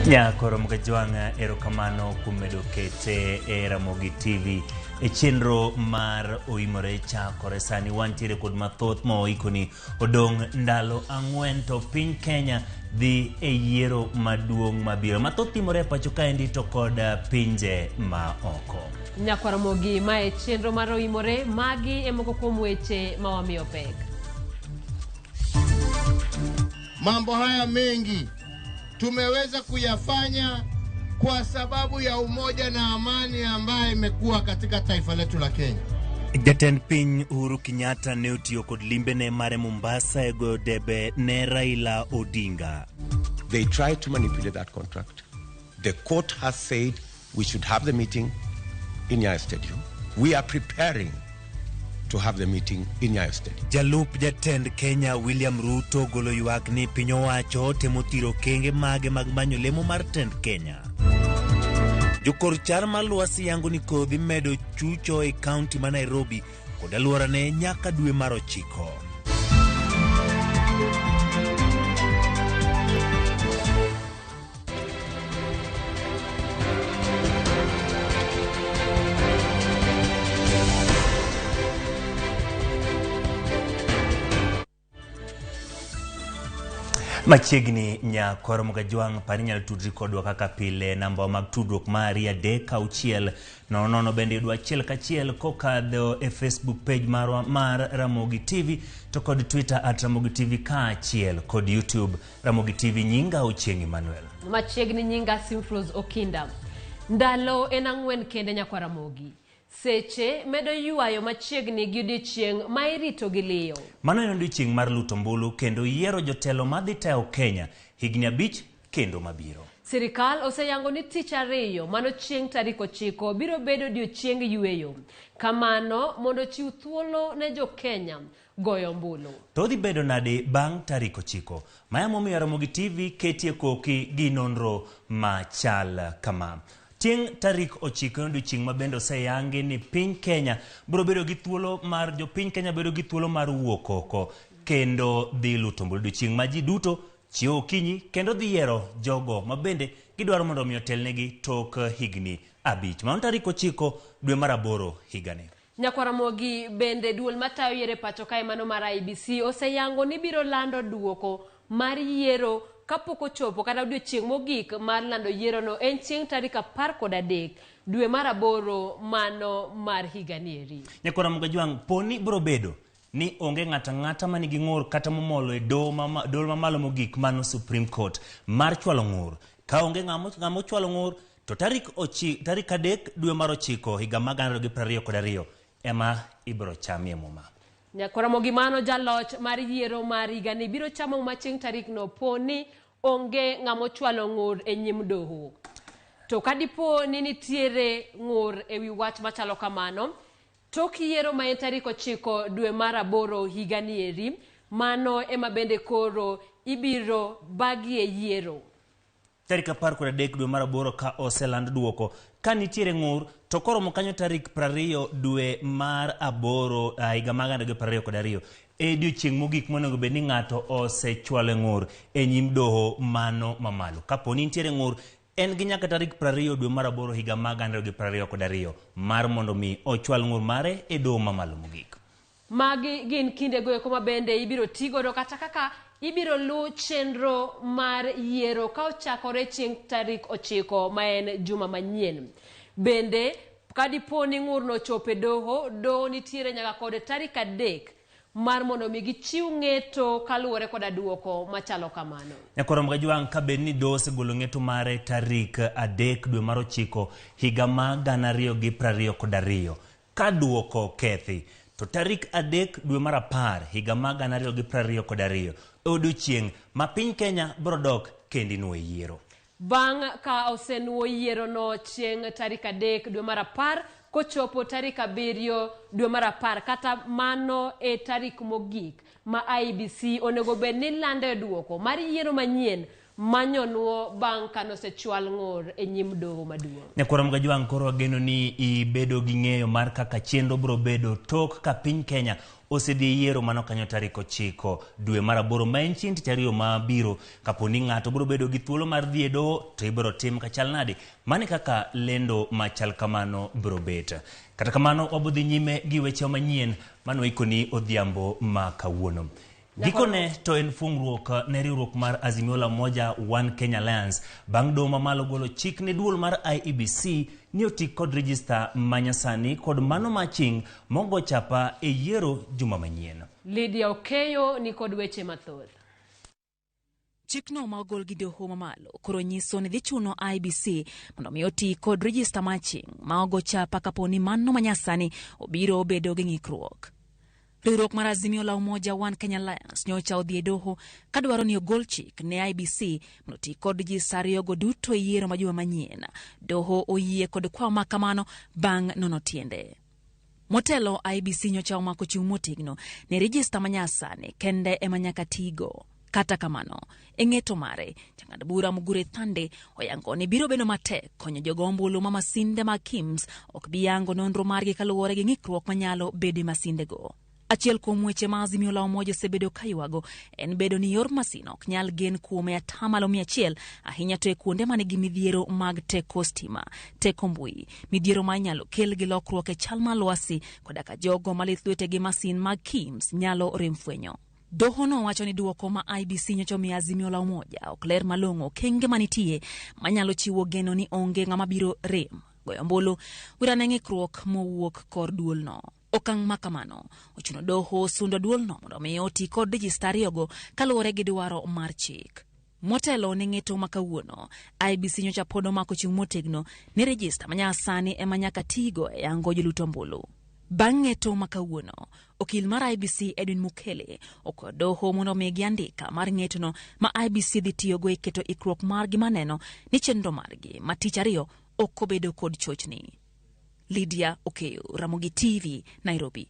Nyakoro Mgajwang'a, erokamano kuom medo kete e Ramogi TV e chenro mar Oimore chakore sani. Wantiere kod mathoth ma oikoni. Odong' ndalo 4 to piny Kenya dhi e yiero maduong' mabiro. Mathoth timore e pacho kaendi to kod pinje ma oko. Nyakwar Ramogi, mae chenro mar Oimore, magi e moko kuom weche ma wamiyo pek. Mambo haya mengi tumeweza kuyafanya kwa sababu ya umoja na amani ambayo imekuwa katika taifa letu la Kenya. Jatend piny Uhuru Kenyatta ne otiyo kod limbene mare Mombasa e goyo debe ne Raila Odinga. They tried to manipulate that contract. The court has said we should have the meeting in Nyayo Stadium. We are preparing to have the meeting in Nyayo Stadium. Jalup jatend Kenya William Ruto golo ywak ni piny owacho temo thiro okenge mage mag manyo lemo mar tend Kenya. Jokor chal mar lwasi yango ni kodhi medo chucho e kaunti ma Nairobi kod alworane nyaka dwe mar 9. Machiegni nyakwar Mgajwang', par inyalo tudri kodwa kaka pile, namba mag tudruok mari 3 6 0 0, bende yudwa achiel kachiel kokadho e Facebook page marwa mar Ramogi TV to kod Twitter at Ramogi TV kaachiel kod YouTube Ramogi TV. Nyinga Ochieng' Emmanuel. Machiegni nyinga Simfrose Okinda. Ndalo en 4 kende nyakwar Ramogi. Seche medo ywayo machiegni gi odiechieng' ma irito gi liyo. Mano en odiechieng' mar luto ombulu kendo yiero jotelo madhi tayo Kenya higni 5 kendo mabiro. Sirikal oseyango ni tich ariyo mano chieng' tarik 9 biro bedo odiechieng yweyo. Kamano mondo ochiw thuolo ne jo Kenya goyo ombulu. To odhi bedo nade bang' tarik 9? Maya momiyo Ramogi TV ketie koki gi nonro machal kama. Chieng' tarik 9 en odiechieng' ma bende oseyangi ni piny Kenya biro bedo gi thuolo mar jopiny Kenya bedo gi thuolo mar wuok oko kendo dhi luto ombulu. Odiechieng' ma ji duto chiewo okinyi kendo dhi yiero jogo ma bende gidwaro mondo omi otelnegi tok higni 5. Mano tarik 9 dwe mar 8 higani. Nyakwar Ramogi bende duol matayo yiero e pacho kae mano mar IEBC oseyango ni biro lando duoko mar yiero kapok ochopo kata odiochieng' mogik mar lando yierono en chieng' tarik 13 dwe mar 8 mano mar higani eri. Nyakwar Ramogi Ajwang', poni biro bedo ni onge ng'ato ang'ata manigi ng'ur kata momolo e doho mamalo mogik mano Supreme Court mar chwalo ng'ur. Ka onge ng'ama ochwalo ng'ur to tarik 3 dwe mar 9 higa mar 2022 ema ibiro chamie muma. Nyakwar Ramogi mano jaloch mar yiero mar higani biro chamo muma chieng' tarikno po ni onge ng'ama ochwalo ng'ur e nyim doho. To ka dipo ni nitiere ng'ur e wi wach machalo kamano, tok yiero ma en tarik 9 dwe mar 8 higani eri, mano ema bende koro ibiro bagie yiero. Tarik 13 dwe mar 8 ka oseland duoko. Ka nitiere ng'ur to koromo kanyo tarik 20 dwe mar 8 higa mar 2022 e odiechieng' mogik monego bed ni ng'ato osechwalo ng'ur e nyim doho mano mamalo. Kapo ni nitiere ng'ur, en gi nyaka tarik 20 dwe mar 8 higa mar 2022 mar mondo mi ochwal ng'ur mare e doho mamalo mogik. Magi gin kinde go eko ma bende ibiro tigodo kata kaka ibiro luw chenro mar yiero ka ochakore chieng' tarik 9 ma en juma manyien. Bende ka dipo ni ng'urno ochopo e doho, doho nitiere nyaka kod tarik 3 mar mondo mi gichiw ng'eto kaluwore koda duoko machalo kamano. Nyakwar Ramogi Ajwang', ka bed ni doho osegolo ng'eto mare tarik 3 dwe mar 9 higa mar 2022, ka duoko okethi to tarik 3 dwe mar 10 higa mar 2022 e odiochieng' ma piny Kenya biro dok kendo inuo yiero. Bang' ka osenuo yierono chieng' tarik 3 dwe mar 10 kochopo tarik 7 dwe mar 10 kata mano e tarik mogik ma IEBC onego bed ni lando e duoko mar yiero manyien Manyonwo bang' kanosechwal ng'ur e nyim doho maduong'. Nyakwar Mgajwang' koro ageno ni ibedo gi ng'eyo mar kaka chenro biro bedo tok ka piny Kenya osedhi e yiero mano kanyo tarik 9 dwe mar 8 ma en chieng' tich ariyo mabiro. Kapo ni ng'ato biro bedo gi thuolo mar dhi e doho to ibiro tim kachal nade? Mano e kaka lendo machal kamano biro bet. Kata kamano wabiro dhi nyime gi weche manyien mano ikoni odhiambo ma kawuono. Gikone to en fungruok ne riwruok mar Azimio la Umoja One Kenya Alliance bang' doho mamalo golo chik ne duol mar IEBC ni oti kod rejista manyasani kod mano maching' mogo chapa e yiero juma manyien. Lydia Okeyo ni kod weche mathoth. Chikno ma ogol gi doho mamalo koro nyiso ni dhi chuno IEBC mondo mi oti kod rejista maching' ma ogo chapa kapo ni mano manyasani obiro bedo gi ng'ikruok. Riwruok mar Azimio la Umoja One Kenya Alliance nyocha odhi e doho kadwaro ni ogol chik ne IEBC mondo oti kod rejista ariyogo duto e yiero ma juma manyien. Doho oyie kod kwayo ma kamano bang' nono tiende. Motelo IEBC nyocha omako chung' motegno ni rejista manyasani kende ema nyaka tigo. Kata kamano, e ng'eto mare, jang'ad bura Mugure Thande oyango ni biro bedo matek konyo jogo ombulu ma masinde mag KIEMS ok bi yango nonro margi kaluwore gi ng'ikruok manyalo bedo e masindego. Achiel kuom weche ma Azimio la Umoja osebedo ka ywago en bedo ni yor masin ok nyal gen kuome 100% ahinya to e kuonde manigi midhiero mag teko stima, teko mbui, midhiero ma inyalo kel gi lokruok e chal mar lwasi koda ka jogo ma lith lwetegi masin mag KIEMS nyalo rem fwenyo. Doho no wacho ni duoko ma IEBC nyocha omiyo Azimio la Umoja ok ler malong'o okenge manitie manyalo chiwo geno ni onge ng'ama biro rem goyo ombulu wirane ng'ikruok mowuok kor duolno. Okang' ma kamano ochuno doho sundo duolno mondo omi oti kod rejista ariyogo kaluwore gi dwaro mar chik. Motelo ne ng'eto ma kawuono, IEBC nyocha pod omako chung' motegno ni rejista manyasani ema nyaka tigo e yango jolut ombulu. Bang' ng'eto ma kawuono, okil mar IEBC Edwin Mukele okwayo doho mondo omigi andika mar ng'etono ma IEBC dhi tiyogo e keto ikruok margi maneno ni chenro margi ma tich ariyo ok obedo kod chochni. Lydia Okeyo, Ramogi TV, Nairobi.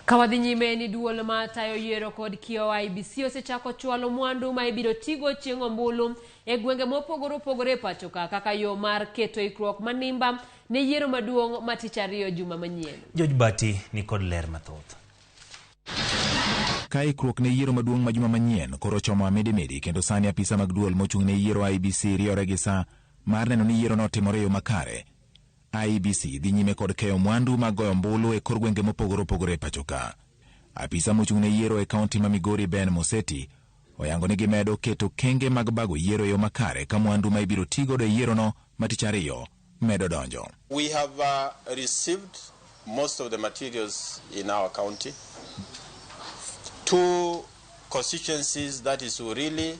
Ka wadhi nyime ni duol ma tayo yiero kod kiewo IEBC osechako chwalo mwandu ma ibiro tigo chieng' ombulu e gwenge mopogore opogore e pacho ka kaka yo mar keto ikruok manimba ne yiero maduong' ma tich ariyo juma manyien. George Bati ni kod ler mathoth. Ka ikruok ne yiero maduong' ma juma manyien koro chomo amidimidi kendo sani apisa mag duol mochung' ne yiero IEBC riyore gi sa mar neno ni yiero no otimore e yo makare. IEBC dhi nyime kod keyo mwandu mag goyo ombulu e kor gwenge mopogore opogore e pacho ka. Apisa mochung' ne yiero e kaunti ma Migori Ben Moseti oyango ni gimedo keto kenge mag bago yiero e yo makare ka mwandu ma ibiro tigodo e yierono ma tich ariyo medo donjo. We have received most of the materials in our county. Two constituencies, that is Uriri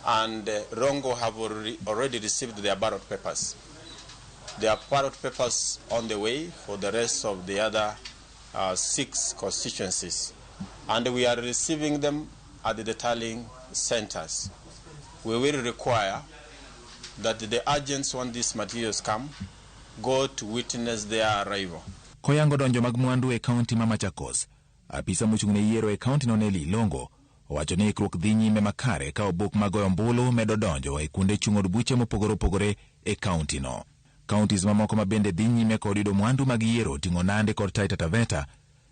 and Rongo, have already received their ballot papers. There are ballot papers on the way for the rest of the other 6 constituencies, and we are receiving them at the tallying centers. We will require that the agents, when these materials come, go to witness their arrival. Koyango donjo mag mwandu e kaunti ma Machakos, apisa mochung' ne yiero e kaunti no Nelly Ilongo owacho ni ikruok dhi nyime makare ka obok mag goyo ombulu medo donjo e kuonde chung' od buche mopogore opogore e kaunti no. Counties mamoko ma bende dhi nyime kod yudo mwandu mag yiero oting'o Nandi kod Taita Taveta,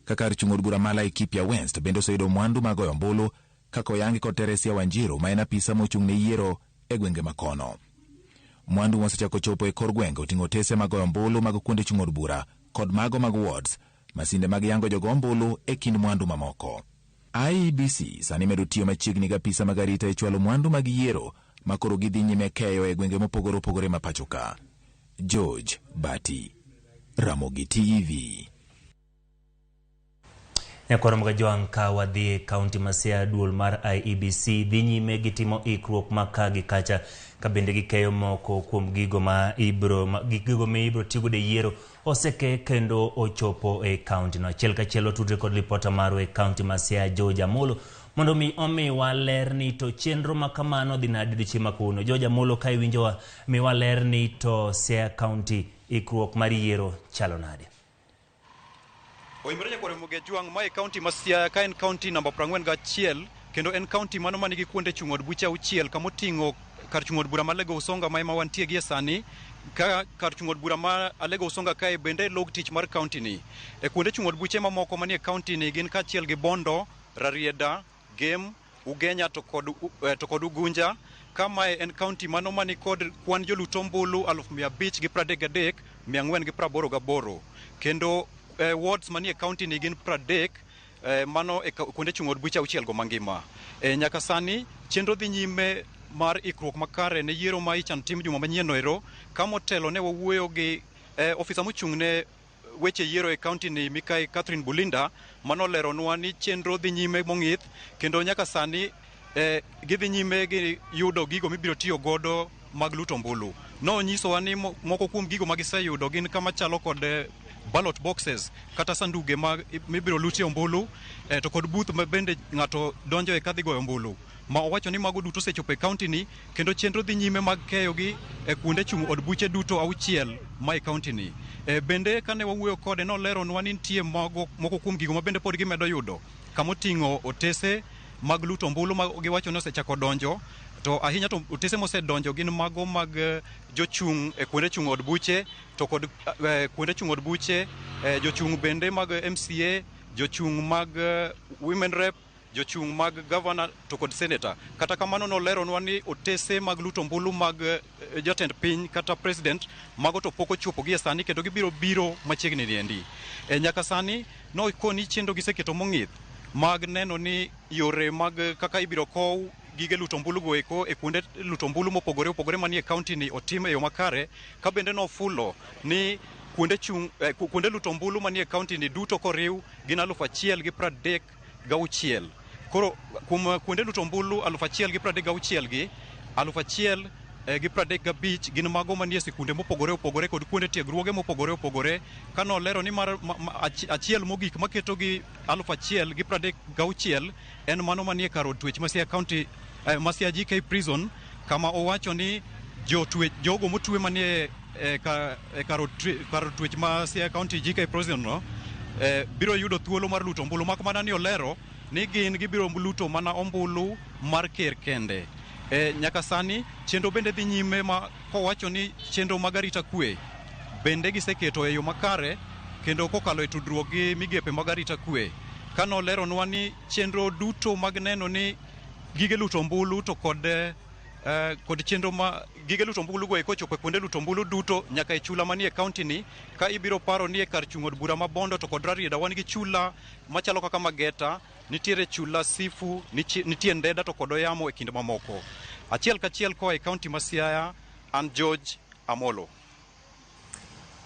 ka kar chung' od bura ma Laikipia West bende oseyudo mwandu mag goyo ombulu kaka oyangi kod Teresia Wanjiru ma en apisa mochung' ne yiero e gwenge makono. Mwandu mosechako chopo e kor gwenge oting'o otese mag goyo ombulu mag kuonde chung' od bura kod mago mag wards, masinde mag yango jogo ombulu e kind mwandu mamoko. IEBC sani medo tiyo machiegni gi apisa mag arita e chwalo mwandu mag yiero ma koro gidhi nyime keyo e gwenge mopogore opogore ma pacho ka. George Bati, Ramogi TV. Nyakwar Mgajwang' ka wadhi e kaunti ma Siaya, duol mar IEBC dhi nyime gi timo ikruok ma ka gi kacha ka bende gikeyo moko kuom gigo ma ibro gigo ma ibro tigodo e yiero oseke kendo ochopo e kaunti no. Achiel kachiel otudre kod ripota marwa e kaunti ma Siaya George Amolo mondo mi omiwa ler ni to chenro ma kamano dhi nade odiochieng' ma kawuono. George Amolo, ka iwinjowa, miwa ler ni to Siaya kaunti ikruok mar yiero chalo nade? Oimore nyakwar Ramogi Ajwang', mae kaunti ma Siaya ka en kaunti namba 41 kendo Kendo en kaunti mano manigi kuonde chung' od buche 6 kamoting'o kar chung' od bura ma Alego Usonga ma ema wantie gie sani, ka kar chung' od bura ma Alego Usonga kae bende log tich mar kaunti ni. E kuonde chung' od buche mamoko manie kaunti ni gin kaachiel gi Bondo, Rarieda, Gem, Ugenya to kod Ugunja. Ka mae en kaunti mano mani kod kwan jolut ombulu 533,488. Kendo wards manie kaunti ni gin 30, mano e kuonde chung' od buche 6 go mangima. Nyaka sani chenro dhi nyime mar ikruok makare ne yiero ma ichan tim juma manyien no ero, ka motelo ne wawuoyo gi ofisa mochung' ne weche yiero e kaunti ni Mikai Catherine Bulinda, manoleronwa ni chenro dhi nyime mong'ith kendo nyaka sani gidhi nyime gi yudo gigo mibiro tiyo godo mag luto ombulu. Nonyisowa ni moko kuom gigo magiseyudo gin kama chalo kod ballot boxes kata sanduge mag mibiro lutie ombulu, to kod booth ma bende ng'ato donjo e kadhi goyo ombulu. Ma owacho ni mago duto osechopo e kaunti ni kendo chenro dhi nyime mag keyogi e kuonde chung' od buche duto 6 ma e kaunti ni. Bende kane wawuoyo kode noleronwa ni nitie moko kuom gigo ma bende pod gimedo yudo kamoting'o otese mag luto ombulu ma giwacho ni osechako donjo, to ahinya to otese mosedonjo gin mago mag jochung' e kuonde chung' od buche to kod kuonde chung' od buche, jochung' bende mag MCA, jochung' mag women rep, jochung' mag governor to kod senator. Kata kamano noleronwa ni otese mag luto ombulu mag jatend piny kata president mago to pok ochopo gie sani kendo gibiro biro machiegni niendi. Nyaka sani nokoni chenro giseketo mong'ith mag neno ni yore mag kaka ibiro kow gige luto ombulu go eko e kuonde luto ombulu mopogore opogore manie kaunti ni otim e yo makare, ka bende nofulo ni kuonde luto ombulu manie kaunti ni duto koriw gin 1,036. Koro kuom kuonde luto ombulu 1,036 gi 1,035 gin mago manie sikunde mopogore opogore kod kuonde tiegruoge mopogore opogore, ka nolero ni mar achiel mogik maketo gi 1,036 en mano manie kar od twech ma Siaya County, ma Siaya GK Prison, kama owacho ni jogo motwe manie kar od twech ma Siaya County GK Prison no biro yudo thuolo mar luto ombulu, mak mana ni olero ni gin gibiro luto mana ombulu mar ker kende. Nyaka sani chenro bende dhi nyime ma kowacho ni chenro mag arita kwe bende giseketo e yo makare kendo kokalo e tudruok gi migepe mag arita kwe, ka noleronwa ni chenro duto mag neno ni gige luto ombulu to kod chenro ma gige luto ombulu go eko chopo e kuonde luto ombulu duto nyaka e chula manie kaunti ni. Ka ibiro paro ni e kar chung' od bura ma Bondo to kod Rarieda wan gi chula machalo kaka Mageta, nitiere chula Sifu, nitie Ndeda to kod Oyamo e kind mamoko. Achiel kachiel koa e kaunti ma Siaya, an George Amolo.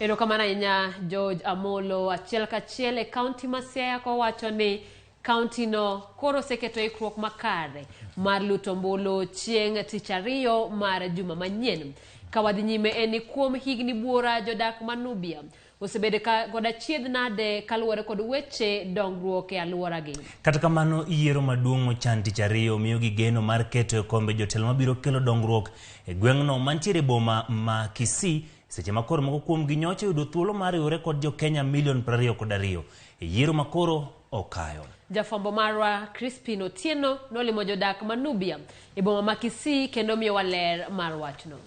Erokamano ahinya George Amolo. Achiel kachiel e kaunti ma Siaya kowacho ni kaunti no koro oseketo ikruok makare mar luto ombulu chieng' tich ariyo mar juma manyien. Ka wadhi nyime en ni kuom higni buora jodak ma Nubia osebedo kod achiedh nade kaluwore kod weche dongruok e alworagi. Kata kamano yiero maduong' mochan tich ariyo miyogi geno mar keto e kombe jotelo mabiro kelo dongruok e gweng'no mantiere boma ma Kisii, seche ma koro moko kuomgi nyocha oyudo thuolo mar riwore kod jo-Kenya milion 22 e yiero ma koro okayo. Jafwambo marwa Crispin Otieno nolimo jodak ma Nubia e boma ma Kisii kendo miyowa ler mar wachno.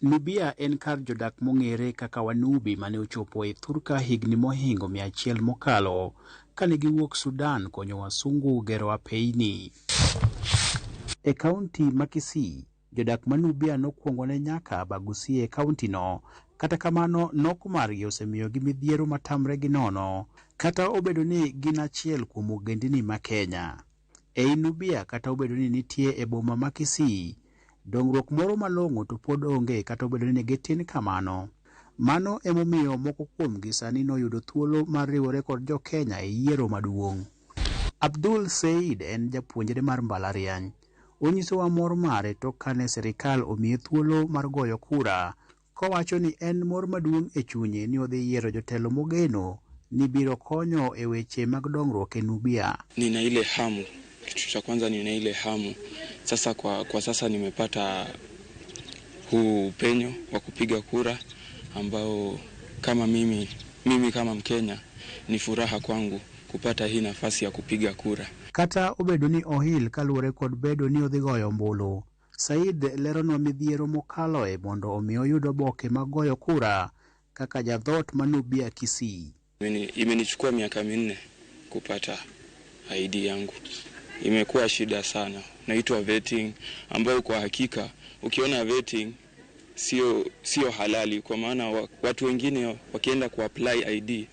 Nubia en kar jodak mong'ere kaka Wanubi mane ochopo e thurka higni mohingo 100 mokalo kane giwuok Sudan konyo wasungu gero apeini. E kaunti ma Kisii, jodak ma Nubia nokwongo ne nyaka Bagusi e kaunti no, kata kamano nok margi osemiyogi midhiero matamre gi nono, kata obedo ni gin achiel kuom ogendini ma Kenya. Ei Nubia kata obedo ni nitie e boma ma Kisii, dongruok moro malong'o to pod onge kata obedo ni gitin kamano. Mano emomiyo moko kuomgi sani noyudo thuolo mar riwore kod jo-Kenya e yiero maduong'. Abdul Seid en japuonjre mar mbalariany. Onyisowa mor mare tok kane sirikal omiye thuolo mar goyo kura, kowacho ni en mor maduong' e chunye ni odhi yiero jotelo mogeno ni biro konyo e weche mag dongruok e Nubia. Nina ile hamu, kitu cha kwanza nina ile hamu. Sasa kwa sasa nimepata huu upenyo wa kupiga kura ambao kama mimi kama Mkenya ni furaha kwangu kupata hii nafasi ya kupiga kura. Kata obedo ni ohil kaluwore kod bedo ni odhi goyo ombulu, Said leronwa midhiero mokaloe mondo omi oyud oboke mag goyo kura kaka jadhot ma Nubia Kisii. Imenichukua miaka 4 kupata ID yangu. Imekuwa shida sana. Naitwa vetting, ambayo kwa hakika ukiona vetting sio halali, kwa maana watu wengine wakienda ku-apply ID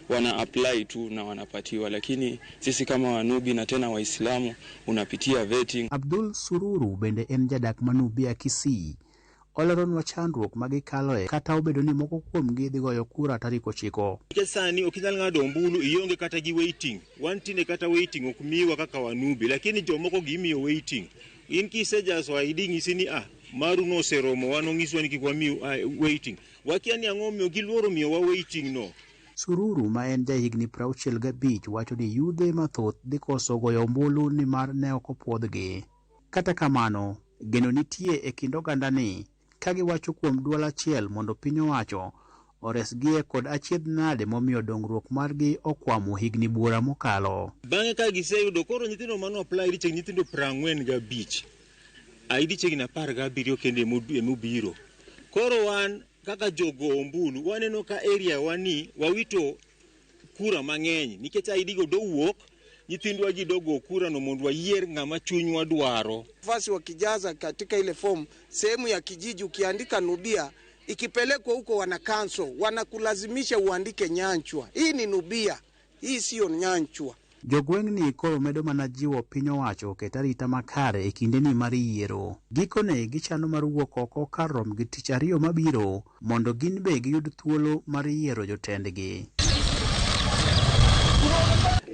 wana apply tu na wanapatiwa, lakini sisi kama Wanubi na tena Waislamu unapitia vetting. Abdul Sururu bende en jadak ma Nubia Kisii. Oleronwa chandruok ma gikaloe kata obedo ni moko kuomgi dhi goyo kura tarik 9. Nikech sani ok inyal ng'ado ombulu ionge kata gi waiting. Wan tinde kata waiting ok miwa kaka Wanubi, lakini jomoko gimiyo waiting. In kisejaso ID ng'isi ni maru noseromo, wan ong'iswa ni kik wamiu waiting. Wakia ni ang'o omiyo giluoro miyowa waiting no. Sururu ma en jahigni 65 wacho ni yudhe mathoth dhi koso goyo ombulu nimar ne ok opuodhgi. Kata kamano, geno nitie e kind ogandani ka giwacho kuom duol achiel mondo piny owacho oresgie kod achiedh nade momiyo dongruok margi okwamo higni buora mokalo. Bang'e ka giseyudo koro nyithindo mano apply ID chiegni nyithindo 45, ID chiegni 17 kende emobiro. Koro wan kaka jogo ombulu waneno ka area wani wawito kura mang'eny nikech ID go dowuok, nyithindwa gi dogo kura no mondo wayier ng'ama chunywa dwaro. Nafasi wakijaza katika ile fomu sehemu ya kijiji ukiandika Nubia, ikipelekwa huko wana cancel, wanakulazimisha uandike Nyanchwa. Hii ni Nubia, hii sio Nyanchwa. Jogweng'ni koro medo mana jiwo piny owacho oket arita makare e kindeni mar yiero. Gikone gichano mar wuok oko kar rom gi tich ariyo mabiro mondo gin be giyud thuolo mar yiero jotendgi.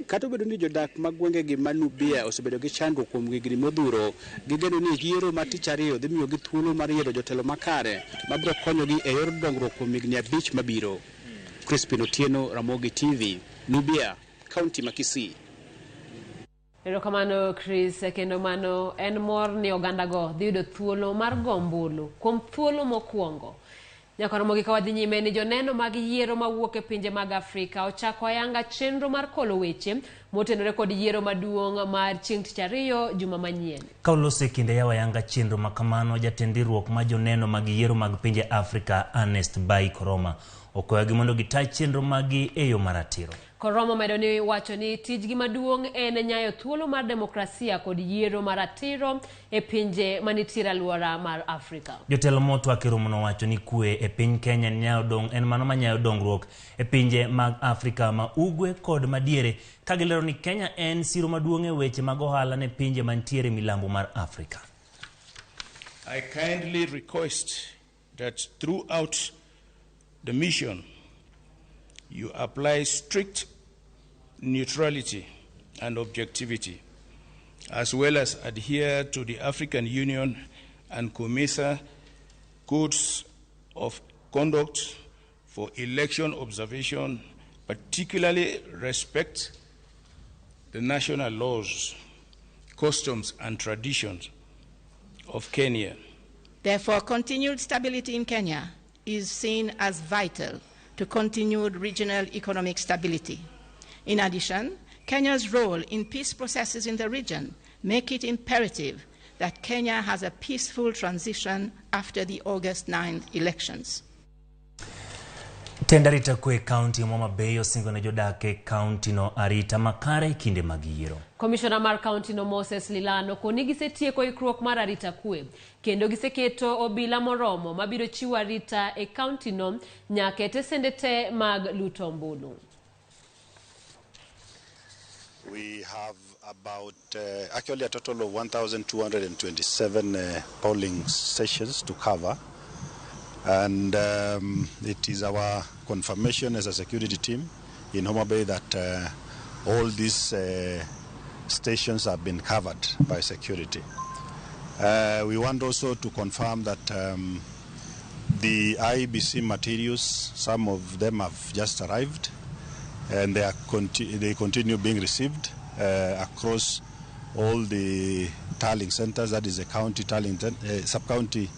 Kata obedo ni jodak mag gwengegi ma Nubia osebedo gi chandruok kuom higni modhuro, gigeno ni yiero mar tich ariyo dhi miyogi thuolo mar yiero jotelo makare mabiro konyogi e yor dongruok kuom higni 5 mabiro. Crispin Otieno, Ramogi TV, Nubia, Kaunti ma Kisii. Erokamano Chris, kendo mano en mor ni ogandago dhi yudo thuolo mar go ombulu kuom thuolo mokwongo. Nyaka Ramogi ka wadhi nyime ni joneno mag yiero mawuok e pinje mag Afrika ochako ayanga chenro mar kolo weche motenore kod yiero maduong' mar chieng' tich ariyo juma manyien. Ka olose kinde yawo ayanga chenro makamano, jatend riwruok mar joneno mag yiero mag pinje Afrika Ernest Bai Koroma okwayogi mondo gita chenro maggi e yo maratiro. Koroma omedo ni wacho ni tijgi maduong' en nyayo thuolo mar demokrasia kod yiero maratiro e pinje manitiere alwora mar Afrika. Jotelo motwak e romono wacho ni kwe e piny Kenya en mano manyayo dongruok e pinje mag Afrika ma ugwe kod madiere, ka gilero ni Kenya en siro maduong' e weche mag ohala ne pinje mantiere milambo mar Afrika. I kindly request that throughout the mission you apply strict neutrality and objectivity, as well as adhere to the African Union and COMESA codes of conduct for election observation, particularly respect the national laws, customs, and traditions of Kenya. Therefore, continued stability in Kenya is seen as vital to continued regional economic stability. In addition, Kenya's role in peace processes in the region make it imperative that Kenya has a peaceful transition after the August 9th elections. Tend arita kwe kaunti Homa Bay osingo ne jodak e kaunti no arita makare kinde mag yiero. Komishona mar kaunti no Moses Lilano koni gisetieko ikruok mar arita kwe kendo giseketo obila moromo mabiro chiwo arita e kaunti no nyaka e tesende te mag luto ombulu. We have about actually a total of 1,227 polling stations to cover. And it is our confirmation as a security team in Homa Bay that all these stations have been covered by security. We want also to confirm that the IEBC materials, some of them have just arrived, and they continue being received across all the tallying centers, that is the county tallying, sub-county,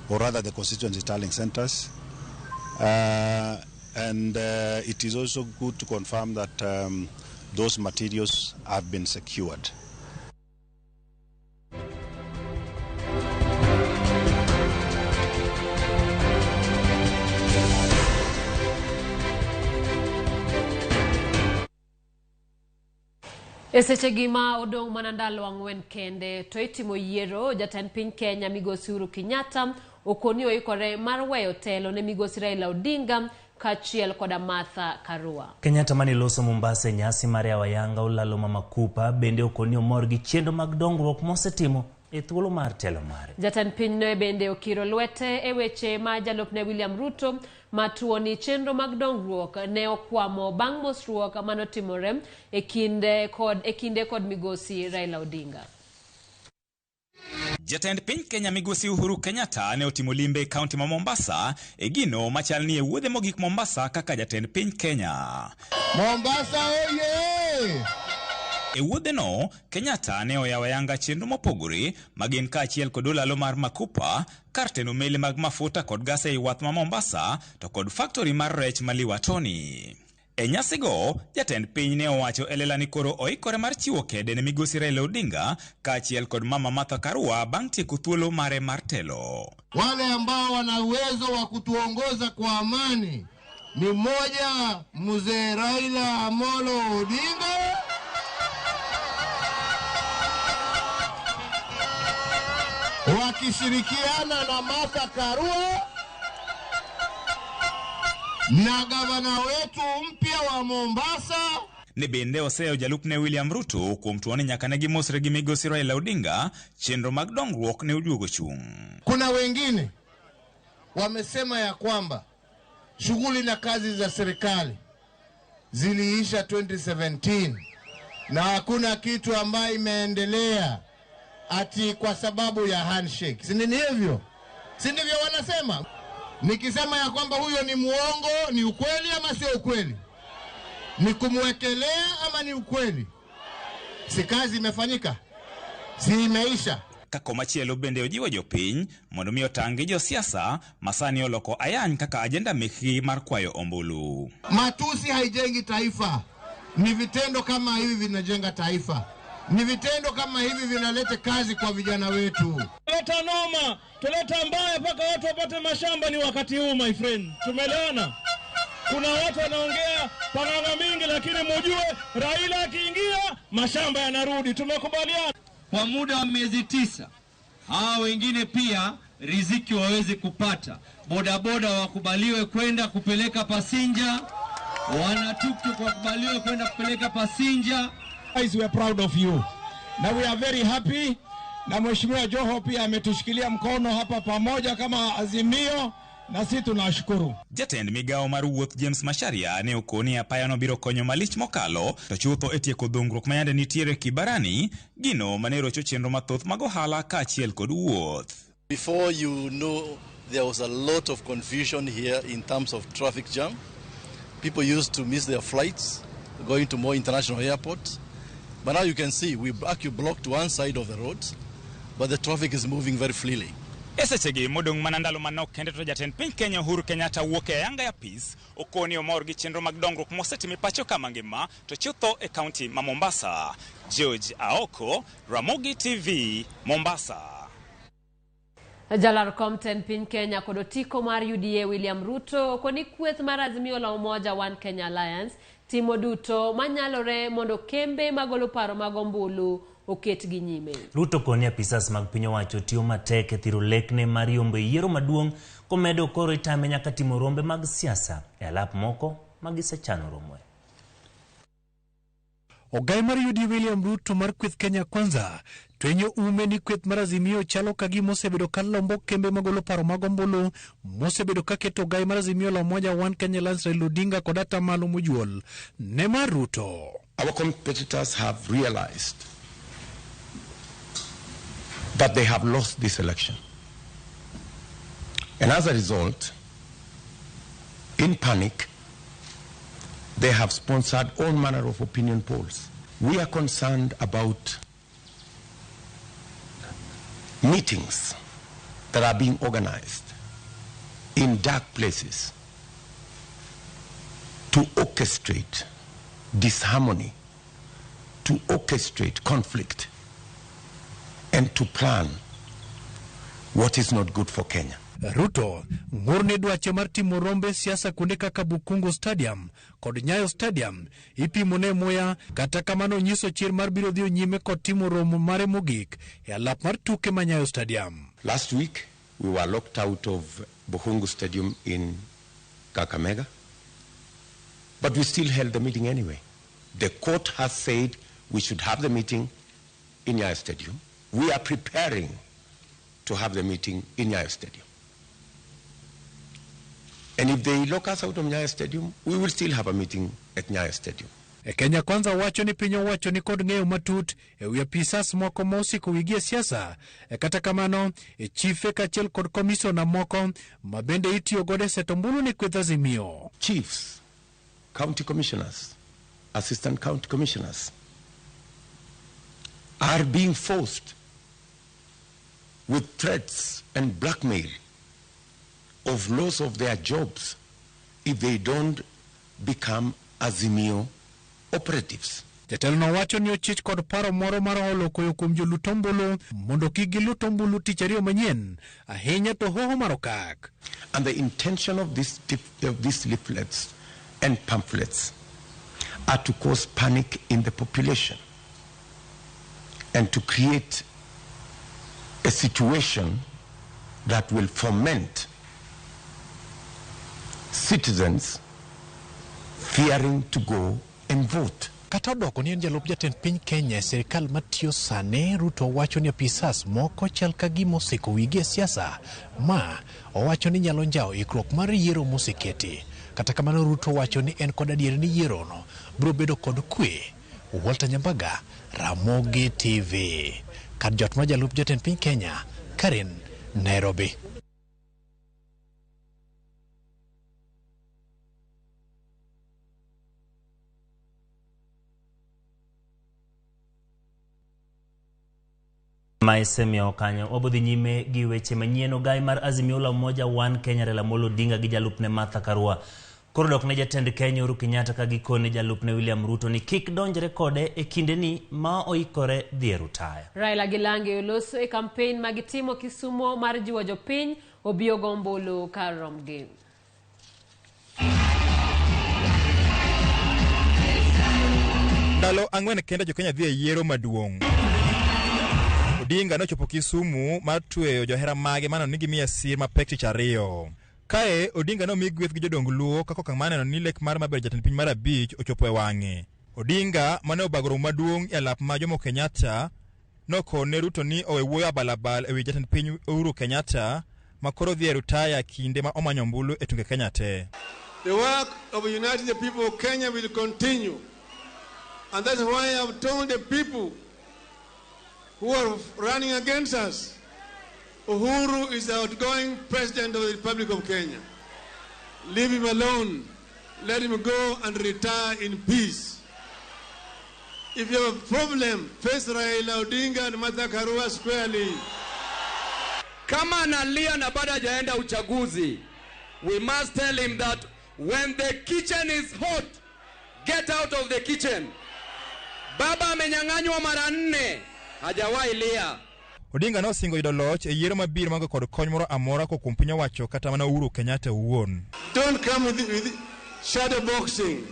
or rather the constituency tallying centers. And it is also good to confirm that Those materials have been secured. E sechegi ma odong' mana ndalo 4 kende to itimo yiero, jatend piny Kenya Migosi Uhuru Kenyatta okoni oikore mar weyo telo ne Migosi Raila Odinga kaachiel koda Martha Karua. Kenyatta mane loso Mombasa e nyasi mar yawo ayanga olalo Mama Kupa bende okoni omor gi chenro mag dongruok mosetimo e thuolo mar telo mare. Jatend pinyno bende okiro lwete e weche ma jalupne William Ruto matuo ni chenro mag dongruok ne okwamo bang' mosruok manotimore e kinde kod Migosi Raila Odinga. Jatend piny Kenya Migosi Uhuru Kenyatta ne otimo limbe e kaunti ma Mombasa e gino machal ni e wuodhe mogik Mombasa kaka jatend piny Kenya. Mombasa oye! E wuodheno, Kenyatta ne oyawo ayanga chenro mopogore magin kaachiel kod olalo mar Makupa, kar teno meli mag mafuta kod gas ei wath ma Mombasa to kod factory mar rech ma Liwatoni. E nyasigo, jatend piny ne owacho e lela ni koro oikore mar chiwo kede ne Migosi Raila Odinga kaachiel kod Mama Martha Karua bang' tieko thuolo mare mar telo. Wale ambao wana uwezo wa kutuongoza kwa amani ni mmoja, Mzee Raila Amolo Odinga, wakishirikiana na Martha Karua na gavana wetu mpya wa Mombasa. Ne bende oseyo jalupne William Ruto kuom tuo ni nyaka ne gimosre gi Migosi Raila Odinga, chenro mag dongruok ne oduogo chung'. Kuna wengine wamesema ya kwamba shughuli na kazi za serikali ziliisha 2017 na hakuna kitu ambayo imeendelea ati kwa sababu ya handshake. Si ni hivyo? Si ndivyo wanasema? Nikisema ya kwamba huyo ni muongo, ni ukweli ama sio ukweli? Ni kumwekelea ama ni ukweli? Si kazi imefanyika? Si imeisha? Kako machielo bende ojiwo jopiny mondo mi otang' gi josiasa ma sani oloko ayany kaka ajenda mekgi mar kwayo ombulu. Matusi haijengi taifa. Ni vitendo kama hivi vinajenga taifa. Ni vitendo kama hivi vinaleta kazi kwa vijana wetu. Tuleta noma, tuleta mbaya mpaka watu wapate mashamba ni wakati huu my friend. Tumeelewana? Kuna watu wanaongea panganga mingi, lakini mujue Raila akiingia mashamba yanarudi. Tumekubaliana. Kwa muda wa miezi 9 hawa wengine pia riziki waweze kupata. Bodaboda wakubaliwe kwenda kupeleka pasinja, wana tuktuk wakubaliwe kwenda kupeleka pasinja. Guys, we are proud of you. Na we are very happy. Na Mheshimiwa Joho pia ametushikilia mkono hapa pamoja kama Azimio, na sisi tunashukuru. Jatend migawo mar wuoth James Macharia ne okoni apaya no biro konyo malich mokalo to chutho e tieko dhungruok ma yande nitiere Kibarani, gino mane rocho chenro mathoth mag ohala kaachiel kod wuoth. Before you know, there was a lot of confusion here in terms of traffic jam. People used to miss their flights going to more international airports. But now you can see we actually blocked one side of the road, but the traffic is moving very freely. E sechegi modong' mana ndalo manok kende to jatend piny Kenya Uhuru Kenyatta wuok e ayanga ya Peace okoni omor gi chenro mag dongruok mosetim e pacho ka mangima to chutho e kaunti ma Mombasa. George Aoko, Ramogi TV, Mombasa. Jalar kom tend piny Kenya kod otiko mar UDA William Ruto okoni kweth mar Azimio la Umoja One Kenya Alliance timo duto manyalore mondo kembe magolo paro mag ombulu oket gi nyime. Ruto koni apisas mag piny owacho tiyo matek e thiro lekne mar yombo e yiero maduong' komedo koro itame nyaka timo rombe mag siasa e alap moko ma gisechano romoe. Ogai mar UDA William Ruto mar kweth Kenya Kwanza twenyo ume ni kweth mar Azimio chalo ka gima osebedo ka lombo kembe magolo paro mag ombulu mosebedo ka keto ogai mar Azimio la Umoja One Kenya Alliance Raila Odinga kod atamalo mojuol ne mar Ruto. Our competitors have realized that they have lost this election. And as a result, in panic, they have sponsored all manner of opinion polls. We are concerned about meetings that are being organized in dark places to orchestrate disharmony to orchestrate conflict and to plan what is not good for Kenya. Ruto ng'ur ni dwache mar timo rombe siasa kuonde kaka Bukungu Stadium kod Nyayo Stadium ipimo ne muya, kata kamano onyiso chir mar biro dhi nyime kod timo romo mare mogik e alap mar tuke ma Nyayo Stadium. Last week, we were locked out of Bukhungu Stadium in Kakamega, but we still held the meeting anyway. The court has said we should have the meeting in Nyayo Stadium. We are preparing to have the meeting in Nyayo Stadium. And if they lock us out of Nyayo Stadium, we will still have a meeting at Nyayo Stadium. E Kenya Kwanza wacho ni piny owacho ni kod ng'eyo matut e wi apisas moko ma osiko wigi e siasa. E kata kamano, e chife kaachiel kod komisona moko ma bende itiyo godo e seto ombulu ne kweth Azimio. Chiefs, county commissioners, assistant county commissioners are being forced with threats and blackmail of loss of their jobs if they don't become Azimio operatives. Jatelono wacho ni ochich kod paro moro mar holo koyo kuom jolut ombulu mondo kik gilut ombulu tich ariyo manyien, ahinya to hoho mar okak. And the intention of these leaflets and pamphlets are to cause panic in the population and to create a situation that will foment citizens fearing to go and vote. Kata odoko ni en jalup jatend piny Kenya e sirikal matiyo sani, Ruto wacho ni apisas moko chal ka gima oseko wigi e siasa, ma owacho ni nyalo njawo ikruok mar yiero moseketi. Kata kamano, Ruto wacho ni en kod adier ni yierono biro bedo kod kwe. Walter Nyambaga, Ramogi TV. Kar jot mar jalup jatend piny Kenya, Karen, Nairobi. Ma isemiyo kanyo wabodhi nyime gi weche manyien. Ogai mar Azimio la Umoja One Kenya Raila Amolo Odinga gi jalupne Martha Karua koro dok ne jatend Kenya Uhuru Kenyatta ka gikone jalupne William Ruto ni kik donjre kode e kindeni ma oikore dhi e rutaya. Raila gi Lange oloso e kampen ma gitimo Kisumo mar jiwo jopiny obi ogo ombulu kar romgi. Ndalo 4 kende jo Kenya dhi e yiero maduong'. Odinga nochopo Kisumu mar tweyo johera mage mano ni gimiye sir mapek tich ariyo. Kae Odinga nomi gweth gi jodong Luo kaka okang' mar neno ni lek mar maber jatend piny mar 5 ochopo e wang'e. Odinga mane obago romo maduong' e alap ma Jomo Kenyatta nokone Ruto ni owe wuoyo abalabal ewi jatend piny Uhuru Kenyatta ma koro dhi e rutaya kinde ma omanyo ombulu e tunge Kenya te. The work of uniting the people of Kenya will continue. And that's why I've told the people who are running against us, Uhuru is the outgoing president of the Republic of Kenya. Leave him alone. Let him go and retire in peace. If you have a problem, face Raila Odinga and Martha Karua squarely. Kama analia na bado hajaenda uchaguzi, we must tell him that when the kitchen is hot, get out of the kitchen. Baba amenyang'anywa mara 4, hajawahi lia. Odinga nosingo yudo loch e yiero mabiro maonge kod kony moro amora kowuok kuom piny owacho kata mana Uhuru Kenyatta owuon. Don't come with shadow boxing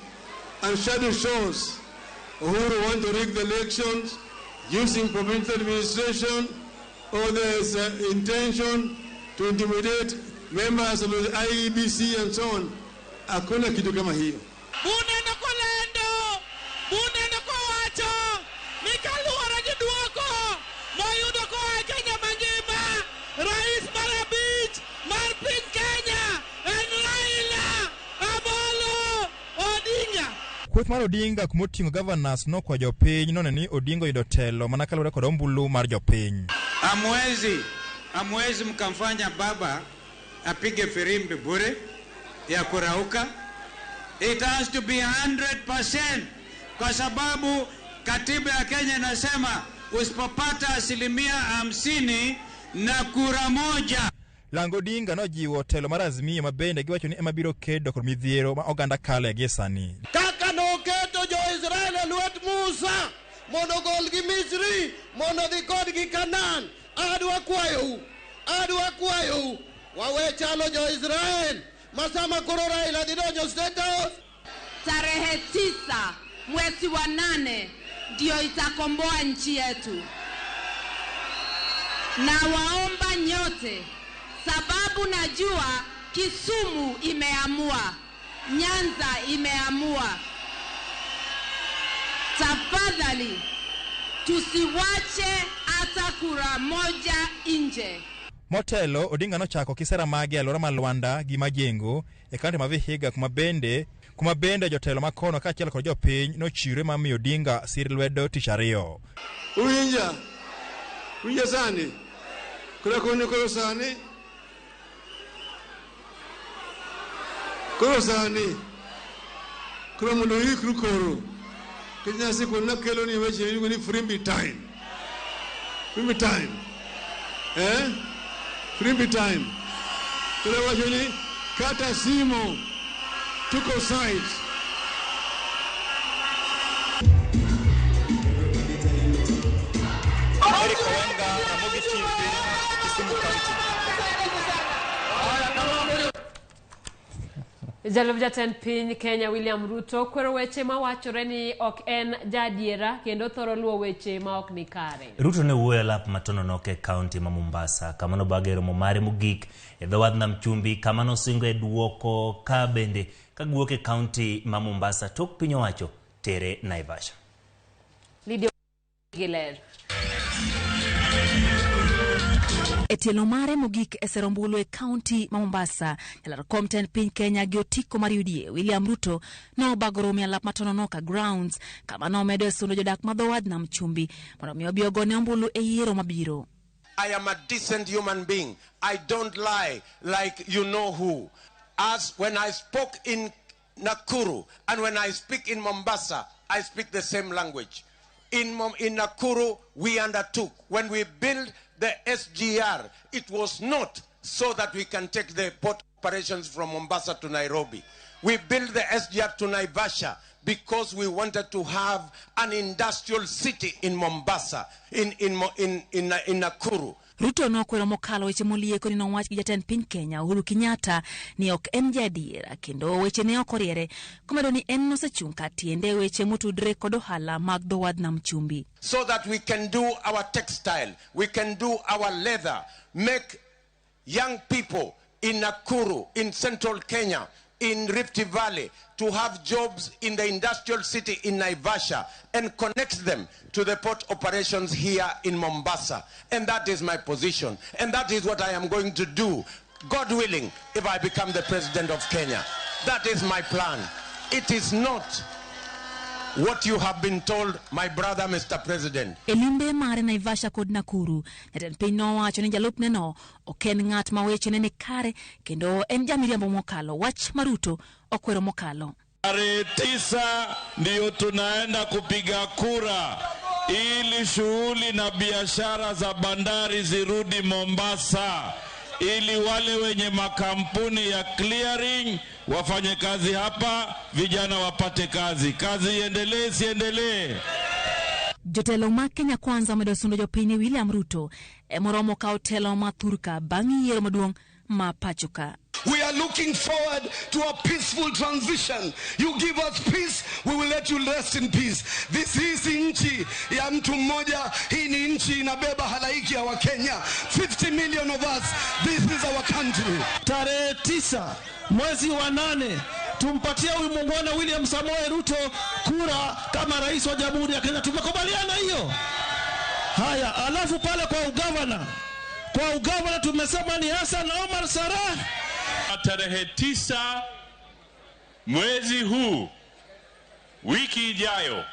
and shadow shows. Uhuru want to rig the elections using provincial administration, or there's intention to intimidate members of the IEBC and so on. Hakuna kitu kama hiyo. Buneno kolendo, buneno kowacho, nikaluwore gi duoko moyudo koa e Kenya mangima. Rais mar 5 mar piny Kenya en Raila Amolo Odinga. Kweth mar Odinga kumoting'o governors nokwayo jopiny noneno ni Odinga oyudo telo mana kaluwore kod ombulu mar jopiny. Amwezi mkamfanya baba apige firimbi bure ya kurauka. It has to be 100% kwa sababu katiba ya Kenya inasema usipopata 50% na kura moja. Lango Odinga nojiwo telo mar Azimio ma bende giwacho ni ema biro kedo kod midhiero ma oganda kale gie sani. Kaka noketo jo-Israel e lwet Musa, mondo ogolgi Misri mondo odhi kodgi Kanaan. Adwa kwayou, adwa kwayou, wawe chalo jo-Israel ma sama koro Raila dhi donjo State House. Tarehe 9 mwezi wa 8 ndio itakomboa nchi yetu. Na waomba nyote, sababu najua Kisumu imeamua, Nyanza imeamua. Tafadhali tusiwache hata kura moja nje. Motelo, Odinga nochako kisera mage e alwora ma Luanda gi Majengo e kaunti ma Vihiga kuma bende jotelo makono kaachiel kod jopiny nochiwre mar miyo Odinga sir lwedo tich ariyo. Uwinja? Uwinja sani? Koro koni koro sani? Koro sani? Koro mondo uikru koro. Nikech nyasi nakelo ni weche miluongo ni Frimbi time. Frimbi time. Eh? Frimbi time. Koro wacho ni kata simo tuko site. Eric Owanga, Ramogi TV, Kisumu County. Jalup jatend piny Kenya William Ruto kwero weche mawachore ni ok en jaadiera kendo thoro luwo weche ma ok ni kare. Ruto ne wuoyo e lap matononoka e kaunti ma Mombasa kama nobago e romo mare mogik e dho wadh nam chumbi kama nosingo e duoko ka bende ka giwuok e kaunti ma Mombasa tok piny owacho tere Naivasha. Lydia Giler. E tielo mare mogik e sero ombulu e kaunti ma Mombasa, jalar kom tend piny Kenya gi otiko mar UDA William Ruto nobago romo e alap ma Tononoka Grounds kama nomedo e sundo jodak ma dho wadh nam chumbi mondo mi obi ogone ombulu e yiero mabiro. I am a decent human being. I don't lie like you know who. As when I spoke in Nakuru and when I speak in Mombasa, I speak the same language. In Nakuru, we undertook, when we built the SGR, it was not so that we can take the port operations from Mombasa to Nairobi. We built the SGR to Naivasha because we wanted to have an industrial city in Mombasa, in Nakuru. Ruto nokwero mokalo weche molieko ni nowach gi jatend piny Kenya Uhuru Kenyatta ni ok en jaadiera kendo weche ne ok oriere komedo ni en nosechung' ka tiende weche motudre kod ohala mag dho wadh nam chumbi. So that we can do our textile, we can do our leather, make young people in Nakuru, in central Kenya, in Rift Valley, to have jobs in the industrial city in Naivasha and connect them to the port operations here in Mombasa. And that is my position. And that is what I am going to do, God willing, if I become the president of Kenya. That is my plan. It is not what you have been told, my brother, Mr. President. E limbe mare Naivasha kod Nakuru, jatend piny nowacho ni jalupne no ok en ng'at ma wechene ni kare kendo en jamiriambo mokalo wach ma Ruto okwero mokalo. Tarehe 9 ndiyo tunaenda kupiga kura ili shughuli na biashara za bandari zirudi Mombasa, ili wale wenye makampuni ya clearing wafanye kazi hapa, vijana wapate kazi. Kazi iendelee, siendelee? Jotelo ma Kenya Kwanza omedo sundo jopiny William Ruto e moromo ka otelo ma thurka bang' yiero maduong' ma pachoka. We are looking forward to a peaceful transition. You give us peace, we will let you rest in peace. This is nchi ya mtu mmoja. Hii ni nchi inabeba halaiki ya Wakenya. 50 million of us. This is our country. Tarehe 9 mwezi wa 8 tumpatie huyu muungwana William Samoei Ruto kura kama rais wa Jamhuri ya Kenya. Tumekubaliana hiyo? Haya, alafu pale kwa ugavana tumesema ni Hassan Omar Sarah. Tarehe 9 mwezi huu, wiki ijayo,